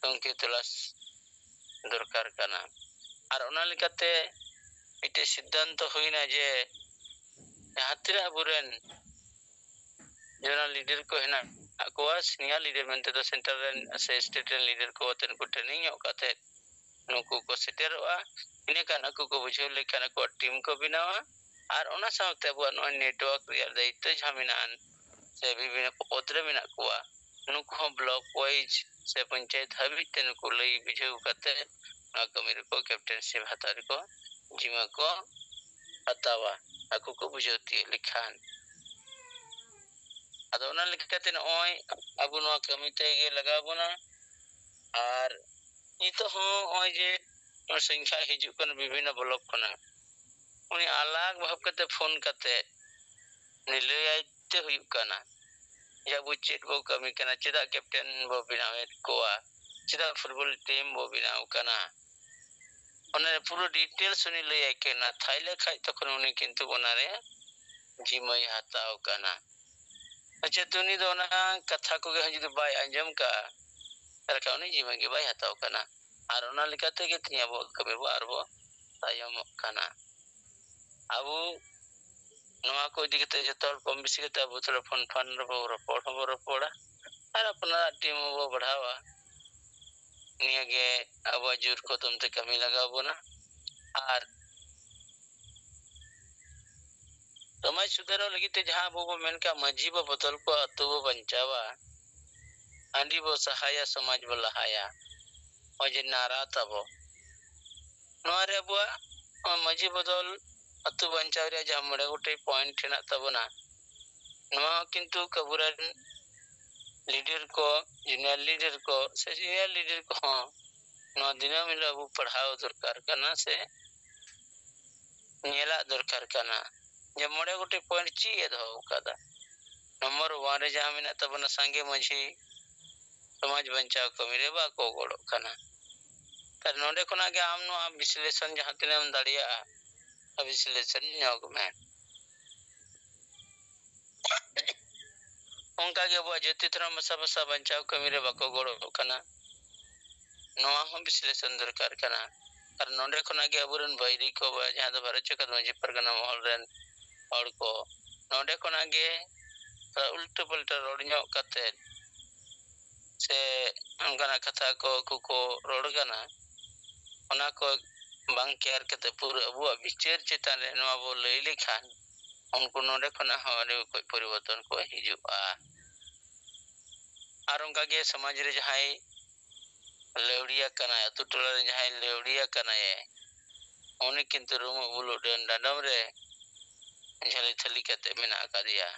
ᱛᱩᱱᱠᱷᱤ ᱛᱚᱞᱟᱥ ᱫᱚᱨᱠᱟᱨ ᱠᱟᱱᱟ᱾ ᱟᱨ ᱚᱱᱟ ᱞᱮᱠᱟᱛᱮ ᱢᱤᱫᱴᱮᱡ ᱥᱤᱫᱽᱫᱷᱟᱱᱛᱚ ᱦᱩᱭᱱᱟ ᱡᱮ ᱡᱟᱦᱟᱸ ᱛᱤᱱᱟᱹᱜ ᱟᱵᱚᱨᱮᱱ zonal leader ᱠᱚ ᱦᱮᱱᱟᱜ ᱠᱚᱣᱟ, senior leader ᱢᱮᱱᱛᱮ ᱫᱚ central ᱨᱮᱱ ᱥᱮ state ᱨᱮᱱ leader ᱠᱚ ᱟᱛᱮ ᱱᱩᱠᱩ training ᱧᱚᱜ ᱠᱟᱛᱮ ᱱᱩᱠᱩ ᱠᱚ ᱥᱮᱴᱮᱨᱚᱜᱼᱟ᱾ ᱤᱱᱟᱹᱠᱷᱟᱱ ᱟᱠᱚ ᱠᱚ ᱵᱩᱡᱷᱟᱹᱣ ᱞᱮᱠᱷᱟᱱ ᱟᱠᱚᱣᱟᱜ ᱴᱤᱢ ᱠᱚ ᱵᱮᱱᱟᱣᱟ᱾ ᱟᱨ ᱚᱱᱟ ᱥᱟᱶᱛᱮ ᱟᱵᱚᱣᱟᱜ ᱱᱚᱜᱼᱚᱭ ᱱᱮᱴᱣᱟᱨᱠ ᱨᱮᱭᱟᱜ ᱫᱟᱭᱤᱛᱛᱚ ᱡᱟᱦᱟᱸ ᱢᱮᱱᱟᱜᱼᱟ ᱥᱮ ᱵᱤᱵᱷᱤᱱᱱᱚ ᱯᱚᱫᱽ ᱨᱮ ᱢᱮᱱᱟᱜ ᱠᱚᱣᱟ, ᱱᱩᱠᱩ ᱦᱚᱸ ᱵᱞᱚᱠ ᱣᱟᱭᱤᱡᱽ ᱥᱮ ᱯᱚᱧᱪᱟᱭᱮᱛ ᱦᱟᱹᱵᱤᱡ ᱛᱮ ᱱᱩᱠᱩ ᱞᱟᱹᱭ ᱵᱩᱡᱷᱟᱹᱣ ᱠᱟᱛᱮ ᱱᱚᱣᱟ ᱠᱟᱹᱢᱤ ᱨᱮᱠᱚ ᱠᱮᱯᱴᱮᱱᱥᱤᱯ ᱦᱟᱛᱟᱣ ᱨᱮᱠᱚ ᱡᱤᱢᱟᱹ ᱠᱚ ᱦᱟᱛᱟᱣᱟ, ᱟᱠᱚ ᱠᱚ ᱵᱩᱡᱷᱟᱹᱣ ᱛᱤᱭᱳᱜ ᱞᱮᱠᱷᱟᱱ᱾ ᱟᱫᱚ ᱚᱱᱟ ᱞᱮᱠᱟᱛᱮ ᱱᱚᱜᱼᱚᱭ ᱟᱵᱚ ᱱᱚᱣᱟ ᱠᱟᱹᱢᱤ ᱛᱮᱜᱮ ᱞᱟᱜᱟᱣ ᱵᱚᱱᱟ᱾ ᱟᱨ ᱱᱤᱛᱚᱜ ᱦᱚᱸ ᱱᱚᱜᱼᱚᱭ ᱡᱮ ᱥᱚᱝᱠᱷᱟ ᱦᱤᱡᱩᱜ ᱠᱟᱱᱟ ᱵᱤᱵᱷᱤᱱᱱᱚ ᱵᱞᱚᱠ ᱠᱷᱚᱱᱟᱜ, ᱩᱱᱤ ᱟᱞᱟᱜᱽ ᱵᱷᱟᱵᱽ ᱠᱟᱛᱮ ᱯᱷᱳᱱ ᱠᱟᱛᱮ ᱩᱱᱤ ᱞᱟᱹᱭᱟᱭ ᱛᱮ ᱦᱩᱭᱩᱜ ᱠᱟᱱᱟ ᱡᱮ ᱟᱵᱚ ᱪᱮᱫ ᱵᱚ ᱠᱟᱹᱢᱤ ᱠᱟᱱᱟ, ᱪᱮᱫᱟᱜ ᱠᱮᱯᱴᱮᱱ ᱵᱚ ᱵᱮᱱᱟᱣᱮᱫ ᱠᱚᱣᱟ, ᱪᱮᱫᱟᱜ ᱯᱷᱩᱴᱵᱚᱞ ᱴᱤᱢ ᱵᱚ ᱵᱮᱱᱟᱣ ᱠᱟᱱᱟ, ᱚᱱᱟ ᱯᱩᱨᱟᱹ ᱰᱤᱴᱮᱞᱥ ᱩᱱᱤ ᱞᱟᱹᱭᱟᱭ ᱠᱟᱱᱟ᱾ ᱛᱟᱦᱞᱮ ᱠᱷᱟᱡ ᱛᱚᱠᱷᱚᱱ ᱩᱱᱤ ᱠᱤᱱᱛᱩ ᱚᱱᱟᱨᱮ ᱡᱤᱢᱟᱹᱭ ᱦᱟᱛᱟᱣ ᱠᱟᱱᱟ᱾ ᱟᱪᱪᱷᱟ, ᱛᱚ ᱩᱱᱤ ᱫᱚ ᱚᱱᱟ ᱠᱟᱛᱷᱟ ᱠᱚᱜᱮ ᱦᱚᱸ ᱡᱩᱫᱤ ᱵᱟᱭ ᱟᱸᱡᱚᱢ ᱠᱟᱜᱼᱟ, ᱛᱟᱦᱞᱮ ᱠᱷᱟᱱ ᱩᱱᱤ ᱡᱤᱢᱟᱹ ᱜᱮ ᱵᱟᱭ ᱦᱟᱛᱟᱣ ᱠᱟᱱᱟ᱾ ᱟᱨ ᱚᱱᱟ ᱞᱮᱠᱟ ᱛᱮᱜᱮ ᱛᱮᱦᱮᱧ ᱟᱵᱚᱣᱟᱜ ᱠᱟᱹᱢᱤ ᱵᱚ ᱟᱨᱵᱚ ᱛᱟᱭᱚᱢᱚᱜ ᱠᱟᱱᱟ᱾ ᱟᱵᱚ ᱱᱚᱣᱟ ᱠᱚ ᱤᱫᱤ ᱠᱟᱛᱮ ᱡᱚᱛᱚ ᱦᱚᱲ ᱠᱚᱢ ᱵᱮᱥᱤ ᱠᱟᱛᱮ ᱟᱵᱚ ᱛᱷᱚᱲᱟ ᱯᱷᱳᱱ ᱯᱷᱟᱱ ᱨᱮᱵᱚ ᱨᱚᱯᱚᱲ ᱦᱚᱸᱵᱚ ᱨᱚᱯᱚᱲᱟ ᱟᱨ ᱟᱯᱱᱟᱨᱟᱜ ᱴᱤᱢ ᱦᱚᱸᱵᱚ ᱵᱟᱲᱦᱟᱣᱟ᱾ ᱱᱤᱭᱟᱹᱜᱮ ᱟᱵᱚᱣᱟᱜ ᱡᱳᱨ ᱠᱚᱫᱚᱢ ᱛᱮ ᱠᱟᱹᱢᱤ ᱞᱟᱜᱟᱣ ᱵᱚᱱᱟ᱾ ᱟᱨ ᱥᱚᱢᱟᱡᱽ ᱥᱩᱫᱷᱟᱹᱨᱚᱜ ᱞᱟᱹᱜᱤᱫ ᱛᱮ ᱡᱟᱦᱟᱸ ᱟᱵᱚ ᱵᱚ ᱢᱮᱱ ᱠᱟᱜ, ᱢᱟᱹᱡᱷᱤ ᱵᱚ ᱵᱚᱫᱚᱞ ᱠᱚᱣᱟ, ᱟᱹᱛᱩ ᱵᱚ ᱵᱟᱧᱪᱟᱣᱟ, ᱦᱟᱺᱰᱤ ᱵᱚ ᱥᱟᱦᱟᱭᱟ, ᱥᱚᱢᱟᱡᱽ ᱵᱚ ᱞᱟᱦᱟᱭᱟ, ᱱᱚᱜᱼᱚᱭ ᱡᱮ ᱱᱟᱨᱟ ᱛᱟᱵᱚ, ᱱᱚᱣᱟ ᱨᱮ ᱟᱵᱚᱣᱟᱜ ᱢᱟᱹᱡᱷᱤ ᱵᱚᱫᱚᱞ, ᱟᱹᱛᱩ ᱵᱟᱧᱪᱟᱣ ᱨᱮᱭᱟᱜ ᱡᱟᱦᱟᱸ ᱢᱚᱬᱮ ᱜᱚᱴᱮᱡ ᱯᱚᱭᱮᱱᱴ ᱦᱮᱱᱟᱜ ᱛᱟᱵᱚᱱᱟ, ᱱᱚᱣᱟ ᱦᱚᱸ ᱠᱤᱱᱛᱩ ᱟᱵᱚᱨᱮᱱ ᱞᱤᱰᱟᱨ ᱠᱚ, ᱡᱩᱱᱤᱭᱟᱨ ᱞᱤᱰᱟᱨ ᱠᱚ ᱥᱮ ᱥᱤᱱᱤᱭᱟᱨ ᱞᱤᱰᱟᱨ ᱠᱚᱦᱚᱸ ᱱᱚᱣᱟ ᱫᱤᱱᱟᱹᱢ ᱦᱤᱞᱳᱜ ᱟᱵᱚ ᱯᱟᱲᱦᱟᱣ ᱫᱚᱨᱠᱟᱨ ᱠᱟᱱᱟ ᱥᱮ ᱧᱮᱞᱟᱜ ᱫᱚᱨᱠᱟᱨ ᱠᱟᱱᱟ ᱡᱮ ᱢᱚᱬᱮ ᱜᱚᱴᱮᱡ ᱯᱚᱭᱮᱱᱴ ᱪᱮᱫ ᱮ ᱫᱚᱦᱚ ᱟᱠᱟᱫᱟ᱾ ᱱᱚᱢᱵᱚᱨ ᱚᱣᱟᱱ ᱨᱮ ᱡᱟᱦᱟᱸ ᱢᱮᱱᱟᱜ ᱛᱟᱵᱚᱱᱟ, ᱥᱟᱸᱜᱮ ᱢᱟᱹᱡᱷᱤ ᱥᱚᱢᱟᱡᱽ ᱵᱟᱧᱪᱟᱣ ᱠᱟᱹᱢᱤ ᱨᱮ ᱵᱟᱠᱚ ᱜᱚᱲᱚᱜ ᱠᱟᱱᱟ᱾ ᱛᱟᱦᱞᱮ ᱱᱚᱰᱮ ᱠᱷᱚᱱᱟᱜ ᱜᱮ ᱟᱢ ᱱᱚᱣᱟ ᱵᱤᱥᱞᱮᱥᱚᱱ ᱡᱟᱦᱟᱸ ᱛᱤᱱᱟᱹᱜ ᱮᱢ ᱫᱟᱲᱮᱭᱟᱜᱼᱟ, ᱵᱤᱥᱞᱮᱥᱚᱱ ᱧᱚᱜ ᱢᱮ᱾ ᱚᱱᱠᱟᱜᱮ ᱟᱵᱚᱣᱟᱜ ᱡᱟᱹᱛᱤ ᱫᱷᱚᱨᱚᱢ ᱵᱷᱟᱥᱟ ᱵᱷᱟᱥᱟ ᱵᱟᱧᱪᱟᱣ ᱠᱟᱹᱢᱤ ᱨᱮ ᱵᱟᱠᱚ ᱜᱚᱲᱚᱜ ᱠᱟᱱᱟ, ᱱᱚᱣᱟ ᱦᱚᱸ ᱵᱤᱥᱞᱮᱥᱚᱱ ᱫᱚᱨᱠᱟᱨ ᱠᱟᱱᱟ᱾ ᱟᱨ ᱱᱚᱰᱮ ᱠᱷᱚᱱᱟᱜ ᱜᱮ ᱟᱵᱚᱨᱮᱱ ᱵᱟᱹᱭᱨᱤ ᱠᱚ ᱵᱟ ᱡᱟᱦᱟᱸ ᱫᱚ ᱵᱷᱟᱨᱚᱛ ᱡᱟᱠᱟᱛ ᱢᱟᱹᱡᱷᱤ ᱯᱟᱨᱜᱟᱱᱟ ᱢᱚᱦᱚᱞ ᱨᱮᱱ ᱦᱚᱲ ᱠᱚ ᱱᱚᱰᱮ ᱠᱷᱚᱱᱟᱜ ᱜᱮ ᱩᱞᱴᱟᱹ ᱯᱟᱞᱴᱟ ᱨᱚᱲ ᱧᱚᱜ ᱠᱟᱛᱮ ᱥᱮ ᱚᱱᱠᱟᱱᱟᱜ ᱠᱟᱛᱷᱟ ᱠᱚ ᱟᱠᱚ ᱠᱚ ᱨᱚᱲ ᱠᱟᱱᱟ, ᱚᱱᱟ ᱠᱚ ᱵᱟᱝ ᱠᱮᱭᱟᱨ ᱠᱟᱛᱮ ᱯᱩᱨᱟᱹ ᱟᱵᱚᱣᱟᱜ ᱵᱤᱪᱟᱹᱨ ᱪᱮᱛᱟᱱ ᱨᱮ ᱱᱚᱣᱟ ᱵᱚ ᱞᱟᱹᱭ ᱞᱮᱠᱷᱟᱱ ᱩᱱᱠᱩ ᱱᱚᱰᱮ ᱠᱷᱚᱱᱟᱜ ᱦᱚᱸ ᱟᱹᱰᱤ ᱚᱠᱚᱡ ᱯᱚᱨᱤᱵᱚᱨᱛᱚᱱ ᱠᱚ ᱦᱤᱡᱩᱜᱼᱟ᱾ ᱟᱨ ᱚᱱᱠᱟᱜᱮ ᱥᱚᱢᱟᱡᱽ ᱨᱮ ᱡᱟᱦᱟᱸᱭ ᱞᱟᱹᱣᱲᱤᱭᱟ ᱠᱟᱱᱟᱭ, ᱟᱛᱳ ᱴᱚᱞᱟ ᱨᱮ ᱡᱟᱦᱟᱸᱭ ᱞᱟᱹᱣᱲᱤᱭᱟ ᱠᱟᱱᱟᱭ, ᱩᱱᱤ ᱠᱤᱱᱛᱩ ᱨᱩᱢᱩᱜ ᱵᱩᱞᱩᱜ ᱰᱟᱹᱱ ᱰᱟᱸᱰᱚᱢ ᱨᱮ ᱡᱷᱟᱹᱞᱤ ᱛᱷᱟᱹᱞᱤ ᱠᱟᱛᱮ ᱢᱮᱱᱟᱜ ᱟᱠᱟᱫᱮᱭᱟ᱾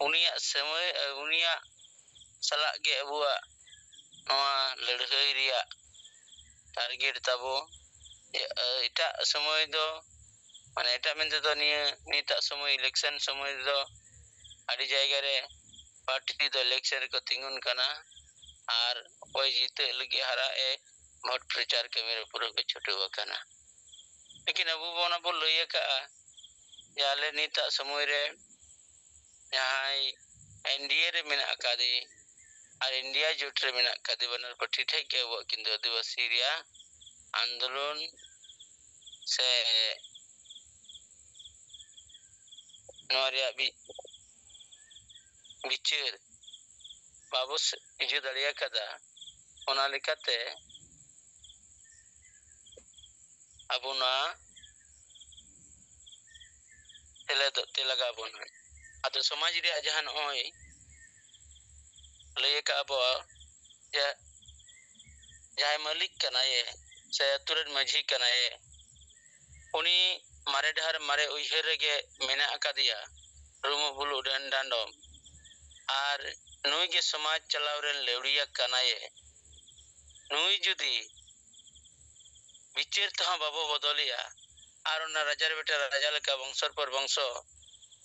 ᱩᱱᱤᱭᱟᱜ ᱥᱚᱢᱚᱭ, ᱩᱱᱤᱭᱟᱜ ᱥᱟᱞᱟᱜ ᱜᱮ ᱟᱵᱚᱣᱟᱜ ᱱᱚᱣᱟ ᱞᱟᱹᱲᱦᱟᱹᱭ ᱨᱮᱭᱟᱜ ᱴᱟᱨᱜᱮᱴ ᱛᱟᱵᱚ᱾ ᱮᱴᱟᱜ ᱥᱚᱢᱚᱭ ᱫᱚ, ᱢᱟᱱᱮ ᱮᱴᱟᱜ ᱢᱮᱱᱛᱮ ᱫᱚ ᱱᱤᱭᱟᱹ ᱱᱤᱛᱟᱜ ᱥᱚᱢᱚᱭ, ᱤᱞᱮᱠᱥᱚᱱ ᱥᱚᱢᱚᱭ ᱨᱮᱫᱚ ᱟᱹᱰᱤ ᱡᱟᱭᱜᱟ ᱨᱮ ᱯᱟᱨᱴᱤ ᱫᱚ ᱤᱞᱮᱠᱥᱚᱱ ᱨᱮᱠᱚ ᱛᱤᱸᱜᱩᱱ ᱠᱟᱱᱟ ᱟᱨ ᱚᱠᱚᱭ ᱡᱤᱛᱟᱹᱜ ᱞᱟᱹᱜᱤᱫ ᱦᱟᱨᱟᱜ ᱮ ᱵᱷᱳᱴ ᱯᱨᱚᱪᱟᱨ ᱠᱟᱹᱢᱤ ᱨᱮ ᱯᱩᱨᱟᱹ ᱠᱚ ᱪᱷᱩᱴᱟᱹᱣ ᱟᱠᱟᱱᱟ᱾ ᱞᱮᱠᱤᱱ ᱟᱵᱚ ᱵᱚᱱ, ᱚᱱᱟ ᱵᱚᱱ ᱞᱟᱹᱭ ᱟᱠᱟᱜᱼᱟ ᱡᱮ ᱟᱞᱮ ᱱᱤᱛᱟᱜ ᱥᱚᱢᱚᱭ ᱨᱮ ᱡᱟᱦᱟᱸᱭ ᱮᱱᱰᱤᱮ ᱨᱮ ᱢᱮᱱᱟᱜ ᱟᱠᱟᱫᱮ ᱟᱨ ᱤᱱᱰᱤᱭᱟ ᱡᱳᱴ ᱨᱮ ᱢᱮᱱᱟᱜ ᱟᱠᱟᱫᱮ, ᱵᱟᱱᱟᱨ ᱯᱟᱹᱴᱤ ᱴᱷᱮᱡ ᱜᱮ ᱟᱵᱚᱣᱟᱜ ᱠᱤᱱᱛᱩ ᱟᱹᱫᱤᱵᱟᱹᱥᱤ ᱨᱮᱭᱟᱜ ᱟᱱᱫᱳᱞᱚᱱ ᱥᱮ ᱱᱚᱣᱟ ᱨᱮᱭᱟᱜ ᱵᱤ-, ᱵᱤᱪᱟᱹᱨ ᱵᱟᱵᱚ ᱥ-, ᱤᱭᱟᱹ ᱫᱟᱲᱮ ᱟᱠᱟᱫᱟ᱾ ᱚᱱᱟ ᱞᱮᱠᱟᱛᱮ ᱟᱵᱚ ᱱᱚᱣᱟ ᱥᱮᱞᱮᱫᱚᱜ ᱛᱮ ᱞᱟᱜᱟᱣ ᱵᱚᱱᱟ᱾ ᱟᱫᱚ ᱥᱚᱢᱟᱡᱽ ᱨᱮᱭᱟᱜ ᱡᱟᱦᱟᱸ ᱱᱚᱜᱼᱚᱭ ᱞᱟᱹᱭ ᱟᱠᱟᱫ ᱟᱵᱚ ᱡᱮ ᱡᱟᱦᱟᱸᱭ ᱢᱟᱹᱞᱤᱠ ᱠᱟᱱᱟᱭᱮ ᱥᱮ ᱟᱹᱛᱩ ᱨᱮᱱ ᱢᱟᱹᱡᱷᱤ ᱠᱟᱱᱟᱭᱮ, ᱩᱱᱤ ᱢᱟᱨᱮ ᱰᱟᱦᱟᱨ ᱢᱟᱨᱮ ᱩᱭᱦᱟᱹᱨ ᱨᱮᱜᱮ ᱢᱮᱱᱟᱜ ᱟᱠᱟᱫᱮᱭᱟ, ᱨᱩᱢᱩᱜ ᱵᱩᱞᱩᱜ ᱰᱟᱹᱱ ᱰᱟᱸᱰᱚᱢ᱾ ᱟᱨ ᱱᱩᱭ ᱜᱮ ᱥᱚᱢᱟᱡᱽ ᱪᱟᱞᱟᱣ ᱨᱮᱱ ᱞᱟᱹᱣᱲᱤᱭᱟ ᱠᱟᱱᱟᱭᱮ᱾ ᱱᱩᱭ ᱡᱩᱫᱤ ᱵᱤᱪᱟᱹᱨ ᱛᱮᱦᱚᱸ ᱵᱟᱵᱚ ᱵᱚᱫᱚᱞᱮᱭᱟ ᱟᱨ ᱚᱱᱟ ᱨᱟᱡᱟ ᱨᱮ ᱵᱮᱴᱟ ᱨᱟᱡᱟ ᱞᱮᱠᱟ ᱵᱚᱝᱥᱚᱨ ᱯᱚᱨ ᱵᱚᱝᱥᱚ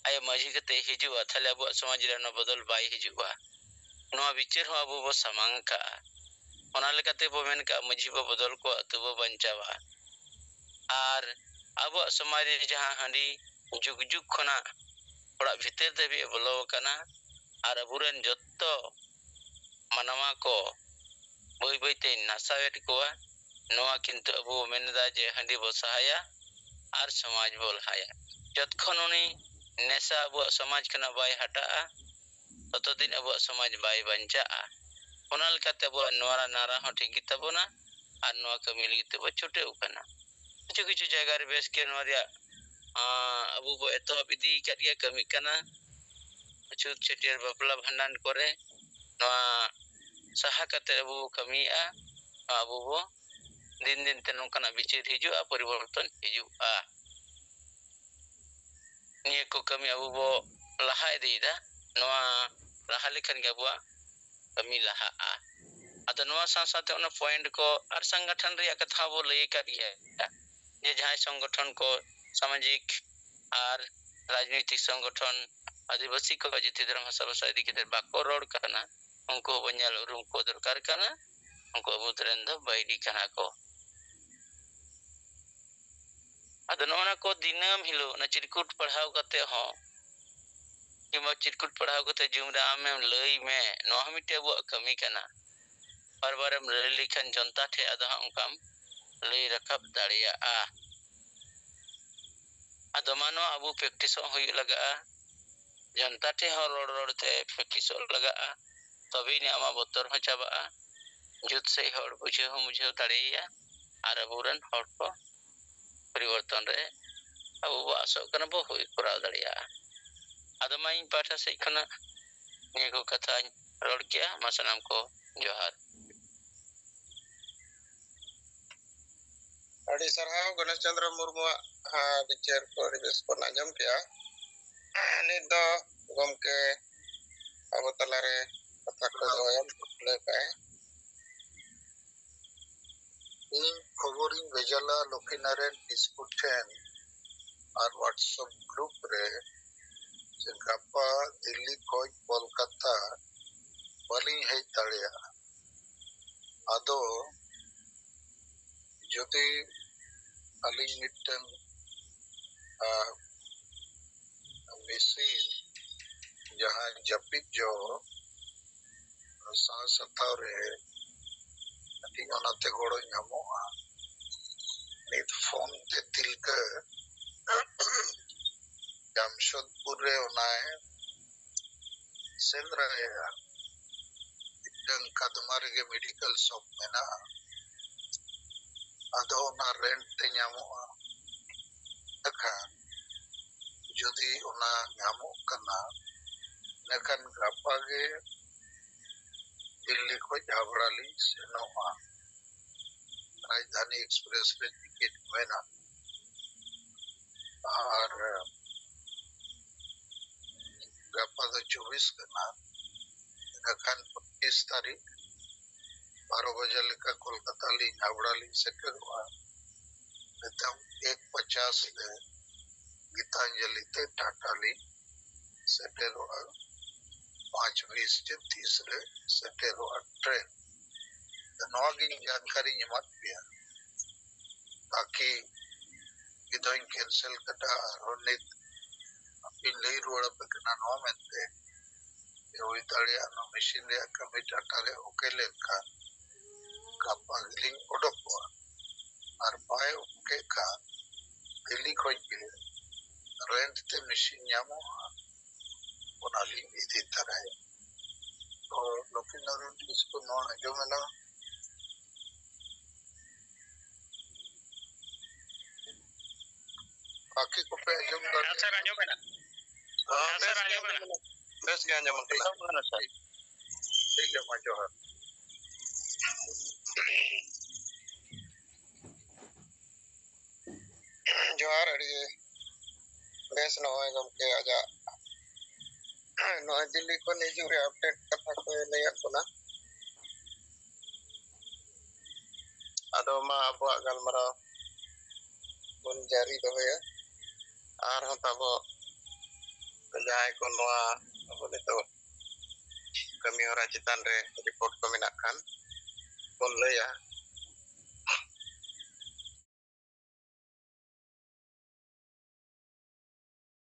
ᱟᱡ ᱢᱟᱹᱡᱷᱤ ᱠᱟᱛᱮ ᱦᱤᱡᱩᱜᱼᱟ, ᱛᱟᱦᱞᱮ ᱟᱵᱚᱣᱟᱜ ᱥᱚᱢᱟᱡᱽ ᱨᱮ ᱚᱱᱟ ᱵᱚᱫᱚᱞ ᱵᱟᱭ ᱦᱤᱡᱩᱜᱼᱟ᱾ ᱱᱚᱣᱟ ᱵᱤᱪᱟᱹᱨ ᱦᱚᱸ ᱟᱵᱚ ᱵᱚ ᱥᱟᱢᱟᱝ ᱠᱟᱜᱼᱟ᱾ ᱚᱱᱟ ᱞᱮᱠᱟᱛᱮ ᱵᱚ ᱢᱮᱱ ᱠᱟᱜᱼᱟ, ᱢᱟᱹᱡᱷᱤ ᱵᱚ ᱵᱚᱫᱚᱞ ᱠᱚᱣᱟ, ᱟᱹᱛᱩ ᱵᱚ ᱵᱟᱧᱪᱟᱣᱟ᱾ ᱟᱨ ᱟᱵᱚᱣᱟᱜ ᱥᱚᱢᱟᱡᱽ ᱨᱮ ᱡᱟᱦᱟᱸ ᱦᱟᱺᱰᱤ ᱡᱩᱜᱽ ᱡᱩᱜᱽ ᱠᱷᱚᱱᱟᱜ ᱚᱲᱟᱜ ᱵᱷᱤᱛᱤᱨ ᱫᱷᱟᱹᱵᱤᱡ ᱮ ᱵᱚᱞᱚ ᱟᱠᱟᱱᱟ ᱟᱨ ᱟᱵᱚᱨᱮᱱ ᱡᱚᱛᱚ ᱢᱟᱱᱣᱟ ᱠᱚ ᱵᱟᱹᱭ ᱵᱟᱹᱭ ᱛᱮ ᱱᱟᱥᱟᱣᱮᱫ ᱠᱚᱣᱟ᱾ ᱱᱚᱣᱟ ᱠᱤᱱᱛᱩ ᱟᱵᱚ ᱵᱚ ᱢᱮᱱ ᱮᱫᱟ ᱡᱮ ᱦᱟᱺᱰᱤ ᱵᱚ ᱥᱟᱦᱟᱭᱟ ᱟᱨ ᱥᱚᱢᱟᱡᱽ ᱵᱚ ᱞᱟᱦᱟᱭᱟ᱾ ᱡᱚᱛᱠᱷᱚᱱ ᱩᱱᱤ ᱱᱮᱥᱟ ᱟᱵᱚᱣᱟᱜ ᱥᱚᱢᱟᱡᱽ ᱠᱷᱚᱱᱟᱜ ᱵᱟᱭ ᱦᱟᱴᱟᱜᱼᱟ, ᱛᱚᱛᱚ ᱫᱤᱱ ᱟᱵᱚᱣᱟᱜ ᱥᱚᱢᱟᱡᱽ ᱵᱟᱭ ᱵᱟᱧᱪᱟᱜᱼᱟ᱾ ᱚᱱᱟ ᱞᱮᱠᱟᱛᱮ ᱟᱵᱚᱣᱟᱜ ᱱᱚᱣᱟ ᱱᱟᱨᱟ ᱦᱚᱸ ᱴᱷᱤᱠ ᱜᱮᱛᱟ ᱵᱚᱱᱟ᱾ ᱟᱨ ᱱᱚᱣᱟ ᱠᱟᱹᱢᱤ ᱞᱟᱹᱜᱤᱫ ᱛᱮᱵᱚ ᱪᱷᱩᱴᱟᱹᱣ ᱠᱟᱱᱟ᱾ ᱠᱤᱪᱷᱩ ᱠᱤᱪᱷᱩ ᱡᱟᱭᱜᱟ ᱨᱮ ᱵᱮᱥ ᱜᱮ ᱱᱚᱣᱟ ᱨᱮᱭᱟᱜ, ᱟᱸ, ᱟᱵᱚ ᱵᱚ ᱮᱛᱚᱦᱚᱵ ᱤᱫᱤ ᱟᱠᱟᱫ ᱜᱮᱭᱟ, ᱠᱟᱹᱢᱤ ᱠᱟᱱᱟ᱾ ᱪᱷᱩᱛ ᱪᱷᱟᱹᱴᱭᱟᱹᱨ, ᱵᱟᱯᱞᱟ ᱵᱷᱟᱸᱰᱟᱱ ᱠᱚᱨᱮ ᱱᱚᱣᱟ ᱥᱟᱦᱟ ᱠᱟᱛᱮ ᱟᱵᱚ ᱵᱚ ᱠᱟᱹᱢᱤᱭᱮᱫᱼᱟ᱾ ᱱᱚᱣᱟ ᱟᱵᱚ ᱵᱚ ᱫᱤᱱ ᱫᱤᱱ ᱛᱮ ᱱᱚᱝᱠᱟᱱᱟᱜ ᱵᱤᱪᱟᱹᱨ ᱦᱤᱡᱩᱜᱼᱟ, ᱯᱚᱨᱤᱵᱚᱨᱛᱚᱱ ᱦᱤᱡᱩᱜᱼᱟ᱾ ᱱᱤᱭᱟᱹ ᱠᱚ ᱠᱟᱹᱢᱤ ᱟᱵᱚ ᱵᱚ ᱞᱟᱦᱟ ᱤᱫᱤᱭᱮᱫᱟ᱾ ᱱᱚᱣᱟ ᱞᱟᱦᱟ ᱞᱮᱠᱷᱟᱱ ᱜᱮ ᱟᱵᱚᱣᱟᱜ ᱠᱟᱹᱢᱤ ᱞᱟᱦᱟᱜᱼᱟ᱾ ᱟᱫᱚ ᱱᱚᱣᱟ ᱥᱟᱶ ᱥᱟᱶᱛᱮ ᱚᱱᱟ point ᱠᱚ ᱟᱨ ᱥᱚᱝᱜᱚᱴᱷᱚᱱ ᱨᱮᱭᱟᱜ ᱠᱟᱛᱷᱟ ᱵᱚ ᱞᱟᱹᱭ ᱟᱠᱟᱫ ᱜᱮᱭᱟ, ᱡᱮ ᱡᱟᱦᱟᱸᱭ ᱥᱚᱝᱜᱚᱴᱷᱚᱱ ᱠᱚ ᱥᱟᱢᱟᱡᱤᱠ ᱟᱨ ᱨᱟᱡᱽᱱᱳᱭᱛᱤᱠ ᱥᱚᱝᱜᱚᱴᱷᱚᱱ ᱟᱹᱫᱤᱵᱟᱹᱥᱤ ᱠᱚᱣᱟᱜ ᱡᱟᱹᱛᱤ ᱫᱷᱚᱨᱚᱢ ᱦᱟᱥᱟ ᱵᱷᱟᱥᱟ ᱤᱫᱤ ᱠᱟᱛᱮ ᱵᱟᱠᱚ ᱨᱚᱲ ᱠᱟᱱᱟ, ᱩᱱᱠᱩ ᱦᱚᱸᱵᱚ ᱧᱮᱞ ᱩᱨᱩᱢ ᱠᱚ ᱫᱚᱨᱠᱟᱨ ᱠᱟᱱᱟ᱾ ᱩᱱᱠᱩ ᱟᱵᱚ ᱨᱮᱱ ᱫᱚ ᱵᱟᱹᱭᱨᱤ ᱠᱟᱱᱟ ᱠᱚ᱾ ᱟᱫᱚ ᱱᱚᱜᱼᱚ ᱱᱟ ᱠᱚ ᱫᱤᱱᱟᱹᱢ ᱦᱤᱞᱳᱜ ᱚᱱᱟ ᱪᱤᱨᱠᱩᱴ ᱯᱟᱲᱦᱟᱣ ᱠᱟᱛᱮ ᱦᱚᱸ, ᱠᱤᱝᱵᱟ ᱪᱤᱨᱠᱩᱴ ᱯᱟᱲᱦᱟᱣ ᱠᱟᱛᱮ ᱡᱩᱢ ᱨᱮ ᱟᱢᱮᱢ ᱞᱟᱹᱭ ᱢᱮ, ᱱᱚᱣᱟ ᱦᱚᱸ ᱢᱤᱫᱴᱮᱡ ᱟᱵᱚᱣᱟᱜ ᱠᱟᱹᱢᱤ ᱠᱟᱱᱟ᱾ ᱵᱟᱨ ᱵᱟᱨᱮᱢ ᱞᱟᱹᱭ ᱞᱮᱠᱷᱟᱱ ᱡᱚᱱᱛᱟ ᱴᱷᱮᱡ ᱟᱫᱚ ᱦᱟᱸᱜ ᱚᱱᱠᱟᱢ ᱞᱟᱹᱭ ᱨᱟᱠᱟᱵ ᱫᱟᱲᱮᱭᱟᱜᱼᱟ᱾ ᱟᱫᱚ ᱢᱟ ᱱᱚᱣᱟ ᱟᱵᱚ practiceᱚᱜ ᱦᱩᱭᱩᱜ ᱞᱟᱜᱟᱜᱼᱟ᱾ ᱡᱚᱱᱛᱟ ᱴᱷᱮᱡ ᱦᱚᱸ ᱨᱚᱲ ᱨᱚᱲ ᱛᱮ practiceᱚᱜ ᱞᱟᱜᱟᱜᱼᱟ, ᱛᱚᱵᱮ ᱟᱹᱱᱤᱡ ᱟᱢᱟᱜ ᱵᱚᱛᱚᱨ ᱦᱚᱸ ᱪᱟᱵᱟᱜᱼᱟ᱾ ᱡᱩᱛ ᱥᱟᱺᱦᱤᱡ ᱦᱚᱲ ᱵᱩᱡᱷᱟᱹᱣ ᱦᱚᱸ ᱵᱩᱡᱷᱟᱹᱣ ᱫᱟᱲᱮᱭᱟᱭᱟ ᱟᱨ ᱟᱵᱚᱨᱮᱱ ᱦᱚᱲ ᱠᱚ ᱯᱚᱨᱤᱵᱚᱨᱛᱚᱱ ᱨᱮ ᱟᱵᱚ ᱵᱚ ᱟᱥᱚᱜ ᱠᱟᱱᱟ ᱵᱚ ᱦᱩᱭ ᱠᱚᱨᱟᱣ ᱫᱟᱲᱮᱭᱟᱜᱼᱟ᱾ ᱟᱫᱚ ᱢᱟ ᱤᱧ ᱯᱟᱦᱴᱟ ᱥᱮᱫ ᱠᱷᱚᱱᱟᱜ ᱱᱤᱭᱟᱹ ᱠᱚ ᱠᱟᱛᱷᱟᱧ ᱨᱚᱲ ᱠᱮᱜᱼᱟ᱾ ᱢᱟ ᱥᱟᱱᱟᱢ ᱠᱚ ᱡᱚᱦᱟᱨ᱾ ᱟᱹᱰᱤ ᱥᱟᱨᱦᱟᱣ ᱜᱚᱱᱮᱥ ᱪᱚᱸᱫᱽᱨᱚ ᱢᱩᱨᱢᱩᱣᱟᱜ, ᱦᱟ, ᱵᱤᱪᱟᱹᱨ ᱠᱚ ᱟᱹᱰᱤ ᱵᱮᱥ ᱵᱚᱱ ᱟᱸᱡᱚᱢ ᱠᱮᱜᱼᱟ᱾ ᱱᱤᱛ ᱫᱚ ᱜᱚᱢᱠᱮ ᱟᱵᱚ ᱛᱟᱞᱟᱨᱮ ᱠᱟᱛᱷᱟ ᱠᱚ ᱫᱚᱦᱚᱭᱟ, ᱞᱟᱹᱭ ᱠᱟᱜᱼᱟᱭ᱾ ᱤᱧ ᱠᱷᱚᱵᱚᱨᱤᱧ ᱵᱷᱮᱡᱟ ᱞᱮᱫᱟ ᱞᱚᱠᱠᱷᱤᱱᱟᱨᱟᱭᱚᱱ ᱠᱤᱥᱠᱩ ᱴᱷᱮᱱ ᱟᱨ WhatsApp group ᱨᱮ ᱡᱮ ᱜᱟᱯᱟ ᱫᱤᱞᱞᱤ ᱠᱷᱚᱱ ᱠᱳᱞᱠᱟᱛᱟ ᱵᱟᱹᱞᱤᱧ ᱦᱮᱡ ᱫᱟᱲᱮᱭᱟᱜᱼᱟ᱾ ᱟᱫᱚ ᱡᱩᱫᱤ ᱟᱹᱞᱤᱧ ᱢᱤᱫᱴᱟᱝ, ᱟ, ᱢᱮᱥᱤᱱ ᱡᱟᱦᱟᱸ ᱡᱟᱹᱯᱤᱫ ᱡᱚᱦᱚᱜ ᱥᱟᱶ ᱥᱟᱛᱟᱣ ᱨᱮ ᱠᱟᱹᱴᱤᱡ ᱚᱱᱟᱛᱮ ᱜᱚᱲᱚ ᱧᱟᱢᱚᱜᱼᱟ᱾ ᱱᱤᱛ ᱯᱷᱳᱱ ᱛᱮ ᱛᱤᱞᱠᱟᱹ ᱡᱟᱢᱥᱮᱫᱽᱯᱩᱨ ᱨᱮ ᱚᱱᱟᱭ ᱥᱮᱸᱫᱽᱨᱟᱭᱟ᱾ ᱢᱤᱫᱴᱟᱝ ᱠᱟᱫᱢᱟ ᱨᱮᱜᱮ medical shop ᱢᱮᱱᱟᱜᱼᱟ᱾ ᱟᱫᱚ ᱚᱱᱟ rent ᱛᱮ ᱧᱟᱢᱚᱜᱼᱟ᱾ ᱮᱱᱠᱷᱟᱱ ᱡᱩᱫᱤ ᱚᱱᱟ ᱧᱟᱢᱚᱜ ᱠᱟᱱᱟ, ᱤᱱᱟᱹᱠᱷᱟᱱ ᱜᱟᱯᱟ ᱜᱮ ᱫᱤᱞᱞᱤ ᱠᱷᱚᱱ ᱦᱟᱣᱲᱟ ᱞᱤᱧ ᱥᱮᱱᱚᱜᱼᱟ᱾ ᱨᱟᱡᱽᱫᱷᱟᱱᱤ ᱮᱠᱥᱯᱨᱮᱥ ᱨᱮ ᱴᱤᱠᱤᱴ ᱢᱮᱱᱟᱜᱼᱟ᱾ ᱟᱨ ᱜᱟᱯᱟ ᱫᱚ ᱪᱚᱵᱵᱤᱥ ᱠᱟᱱᱟ, ᱤᱱᱟᱹᱠᱷᱟᱱ ᱯᱚᱸᱪᱤᱥ ᱛᱟᱹᱨᱤᱠᱷ ᱵᱟᱨᱚ ᱵᱟᱡᱟ ᱞᱮᱠᱟ ᱠᱳᱞᱠᱟᱛᱟ ᱞᱤᱧ, ᱦᱟᱣᱲᱟ ᱞᱤᱧ ᱥᱮᱴᱮᱨᱚᱜᱼᱟ᱾ ᱱᱤᱛᱚᱝ ᱮᱠ ᱯᱚᱪᱟᱥ ᱨᱮ ᱜᱤᱛᱟᱧᱡᱚᱞᱤ ᱛᱮ ᱴᱟᱴᱟ ᱞᱤᱧ ᱥᱮᱴᱮᱨᱚᱜᱼᱟ᱾ ᱯᱟᱸᱪ ᱵᱤᱥ ᱪᱮ ᱛᱤᱥ ᱨᱮ ᱥᱮᱴᱮᱨᱚᱜᱼᱟ ᱴᱨᱮᱱ᱾ ᱱᱚᱣᱟ ᱜᱤᱧ ᱡᱟᱱᱠᱟᱨᱤᱧ ᱮᱢᱟᱫ ᱯᱮᱭᱟ, ᱛᱟᱠᱤ ᱱᱤᱛ ᱦᱚᱸᱧ ᱠᱮᱱᱥᱮᱞ ᱠᱟᱫᱟ᱾ ᱟᱨᱦᱚᱸ ᱱᱤᱛ ᱟᱯᱮᱧ ᱞᱟᱹᱭ ᱨᱩᱣᱟᱹᱲ ᱟᱯᱮ ᱠᱟᱱᱟ ᱱᱚᱣᱟ ᱢᱮᱱᱛᱮ ᱡᱮ ᱦᱩᱭ ᱫᱟᱲᱮᱭᱟᱜᱼᱟ ᱱᱚᱣᱟ ᱢᱮᱥᱤᱱ ᱨᱮᱭᱟᱜ ᱠᱟᱹᱢᱤ ᱴᱟᱴᱟ ᱨᱮ ᱳᱠᱮ ᱞᱮᱱᱠᱷᱟᱱ ᱜᱟᱯᱟ ᱜᱮᱞᱤᱧ ᱚᱰᱚᱠᱚᱜᱼᱟ᱾ ᱟᱨ ᱵᱟᱭ ᱳᱠᱮ ᱠᱷᱟᱱ ᱫᱤᱞᱞᱤ ᱠᱷᱚᱱ ᱜᱮ ᱨᱮᱱᱴ ᱛᱮ ᱢᱮᱥᱤᱱ ᱧᱟᱢᱚᱜᱼᱟ, ᱚᱱᱟᱞᱤᱧ ᱤᱫᱤ ᱛᱟᱨᱟᱭᱟ᱾ ᱛᱚ ᱞᱚᱠᱤᱱᱟᱨᱟᱭᱚᱱ ᱠᱤᱥᱠᱩ ᱱᱚᱣᱟ ᱟᱸᱡᱚᱢ ᱮᱱᱟ? ᱵᱟᱹᱠᱤ ᱠᱚᱯᱮ ᱟᱸᱡᱚᱢ ᱫᱟᱲᱮᱭᱟᱜ? ᱦᱮᱸ, ᱥᱟᱨ, ᱟᱸᱡᱚᱢ ᱮᱱᱟ᱾ ᱦᱮᱸ, ᱦᱮᱸ, ᱵᱮᱥ ᱥᱟᱨ, ᱜᱮ ᱟᱸᱡᱚᱢᱚᱜ ᱠᱟᱱᱟ᱾ ᱵᱮᱥ ᱜᱮ ᱟᱸᱡᱚᱢᱚᱜ ᱠᱟᱱᱟ᱾ ᱟᱸᱡᱚᱢᱚᱜ ᱠᱟᱱᱟ, ᱥᱟᱨ᱾ ᱴᱷᱤᱠ ᱜᱮᱭᱟ, ᱢᱟ ᱡᱚᱦᱟᱨ᱾ ᱡᱚᱦᱟᱨ, ᱟᱹᱰᱤ ᱵᱮᱥ᱾ ᱱᱚᱜᱼᱚᱭ ᱜᱚᱢᱠᱮ ᱟᱡᱟᱜ ᱱᱚᱜᱼᱚᱭ ᱫᱤᱞᱞᱤ ᱠᱷᱚᱱ ᱦᱤᱡᱩᱜ ᱨᱮᱭᱟᱜ update ᱠᱟᱛᱷᱟ ᱠᱚᱭ ᱞᱟᱹᱭᱟᱫ ᱵᱚᱱᱟ᱾ ᱟᱫᱚ ᱢᱟ ᱟᱵᱚᱣᱟᱜ ᱜᱟᱞᱢᱟᱨᱟᱣ ᱵᱚᱱ ᱡᱟᱹᱨᱤ ᱫᱚᱦᱚᱭᱟ᱾ ᱟᱨᱦᱚᱸ ᱛᱟᱵᱚ ᱡᱟᱦᱟᱸᱭ ᱠᱚ ᱱᱚᱣᱟ ᱟᱵᱚ ᱱᱤᱛᱚᱜ ᱠᱟᱹᱢᱤ ᱦᱚᱨᱟ ᱪᱮᱛᱟᱱ ᱨᱮ report ᱠᱚ ᱢᱮᱱᱟᱜ ᱠᱷᱟᱱ ᱵᱚᱱ ᱞᱟᱹᱭᱟ᱾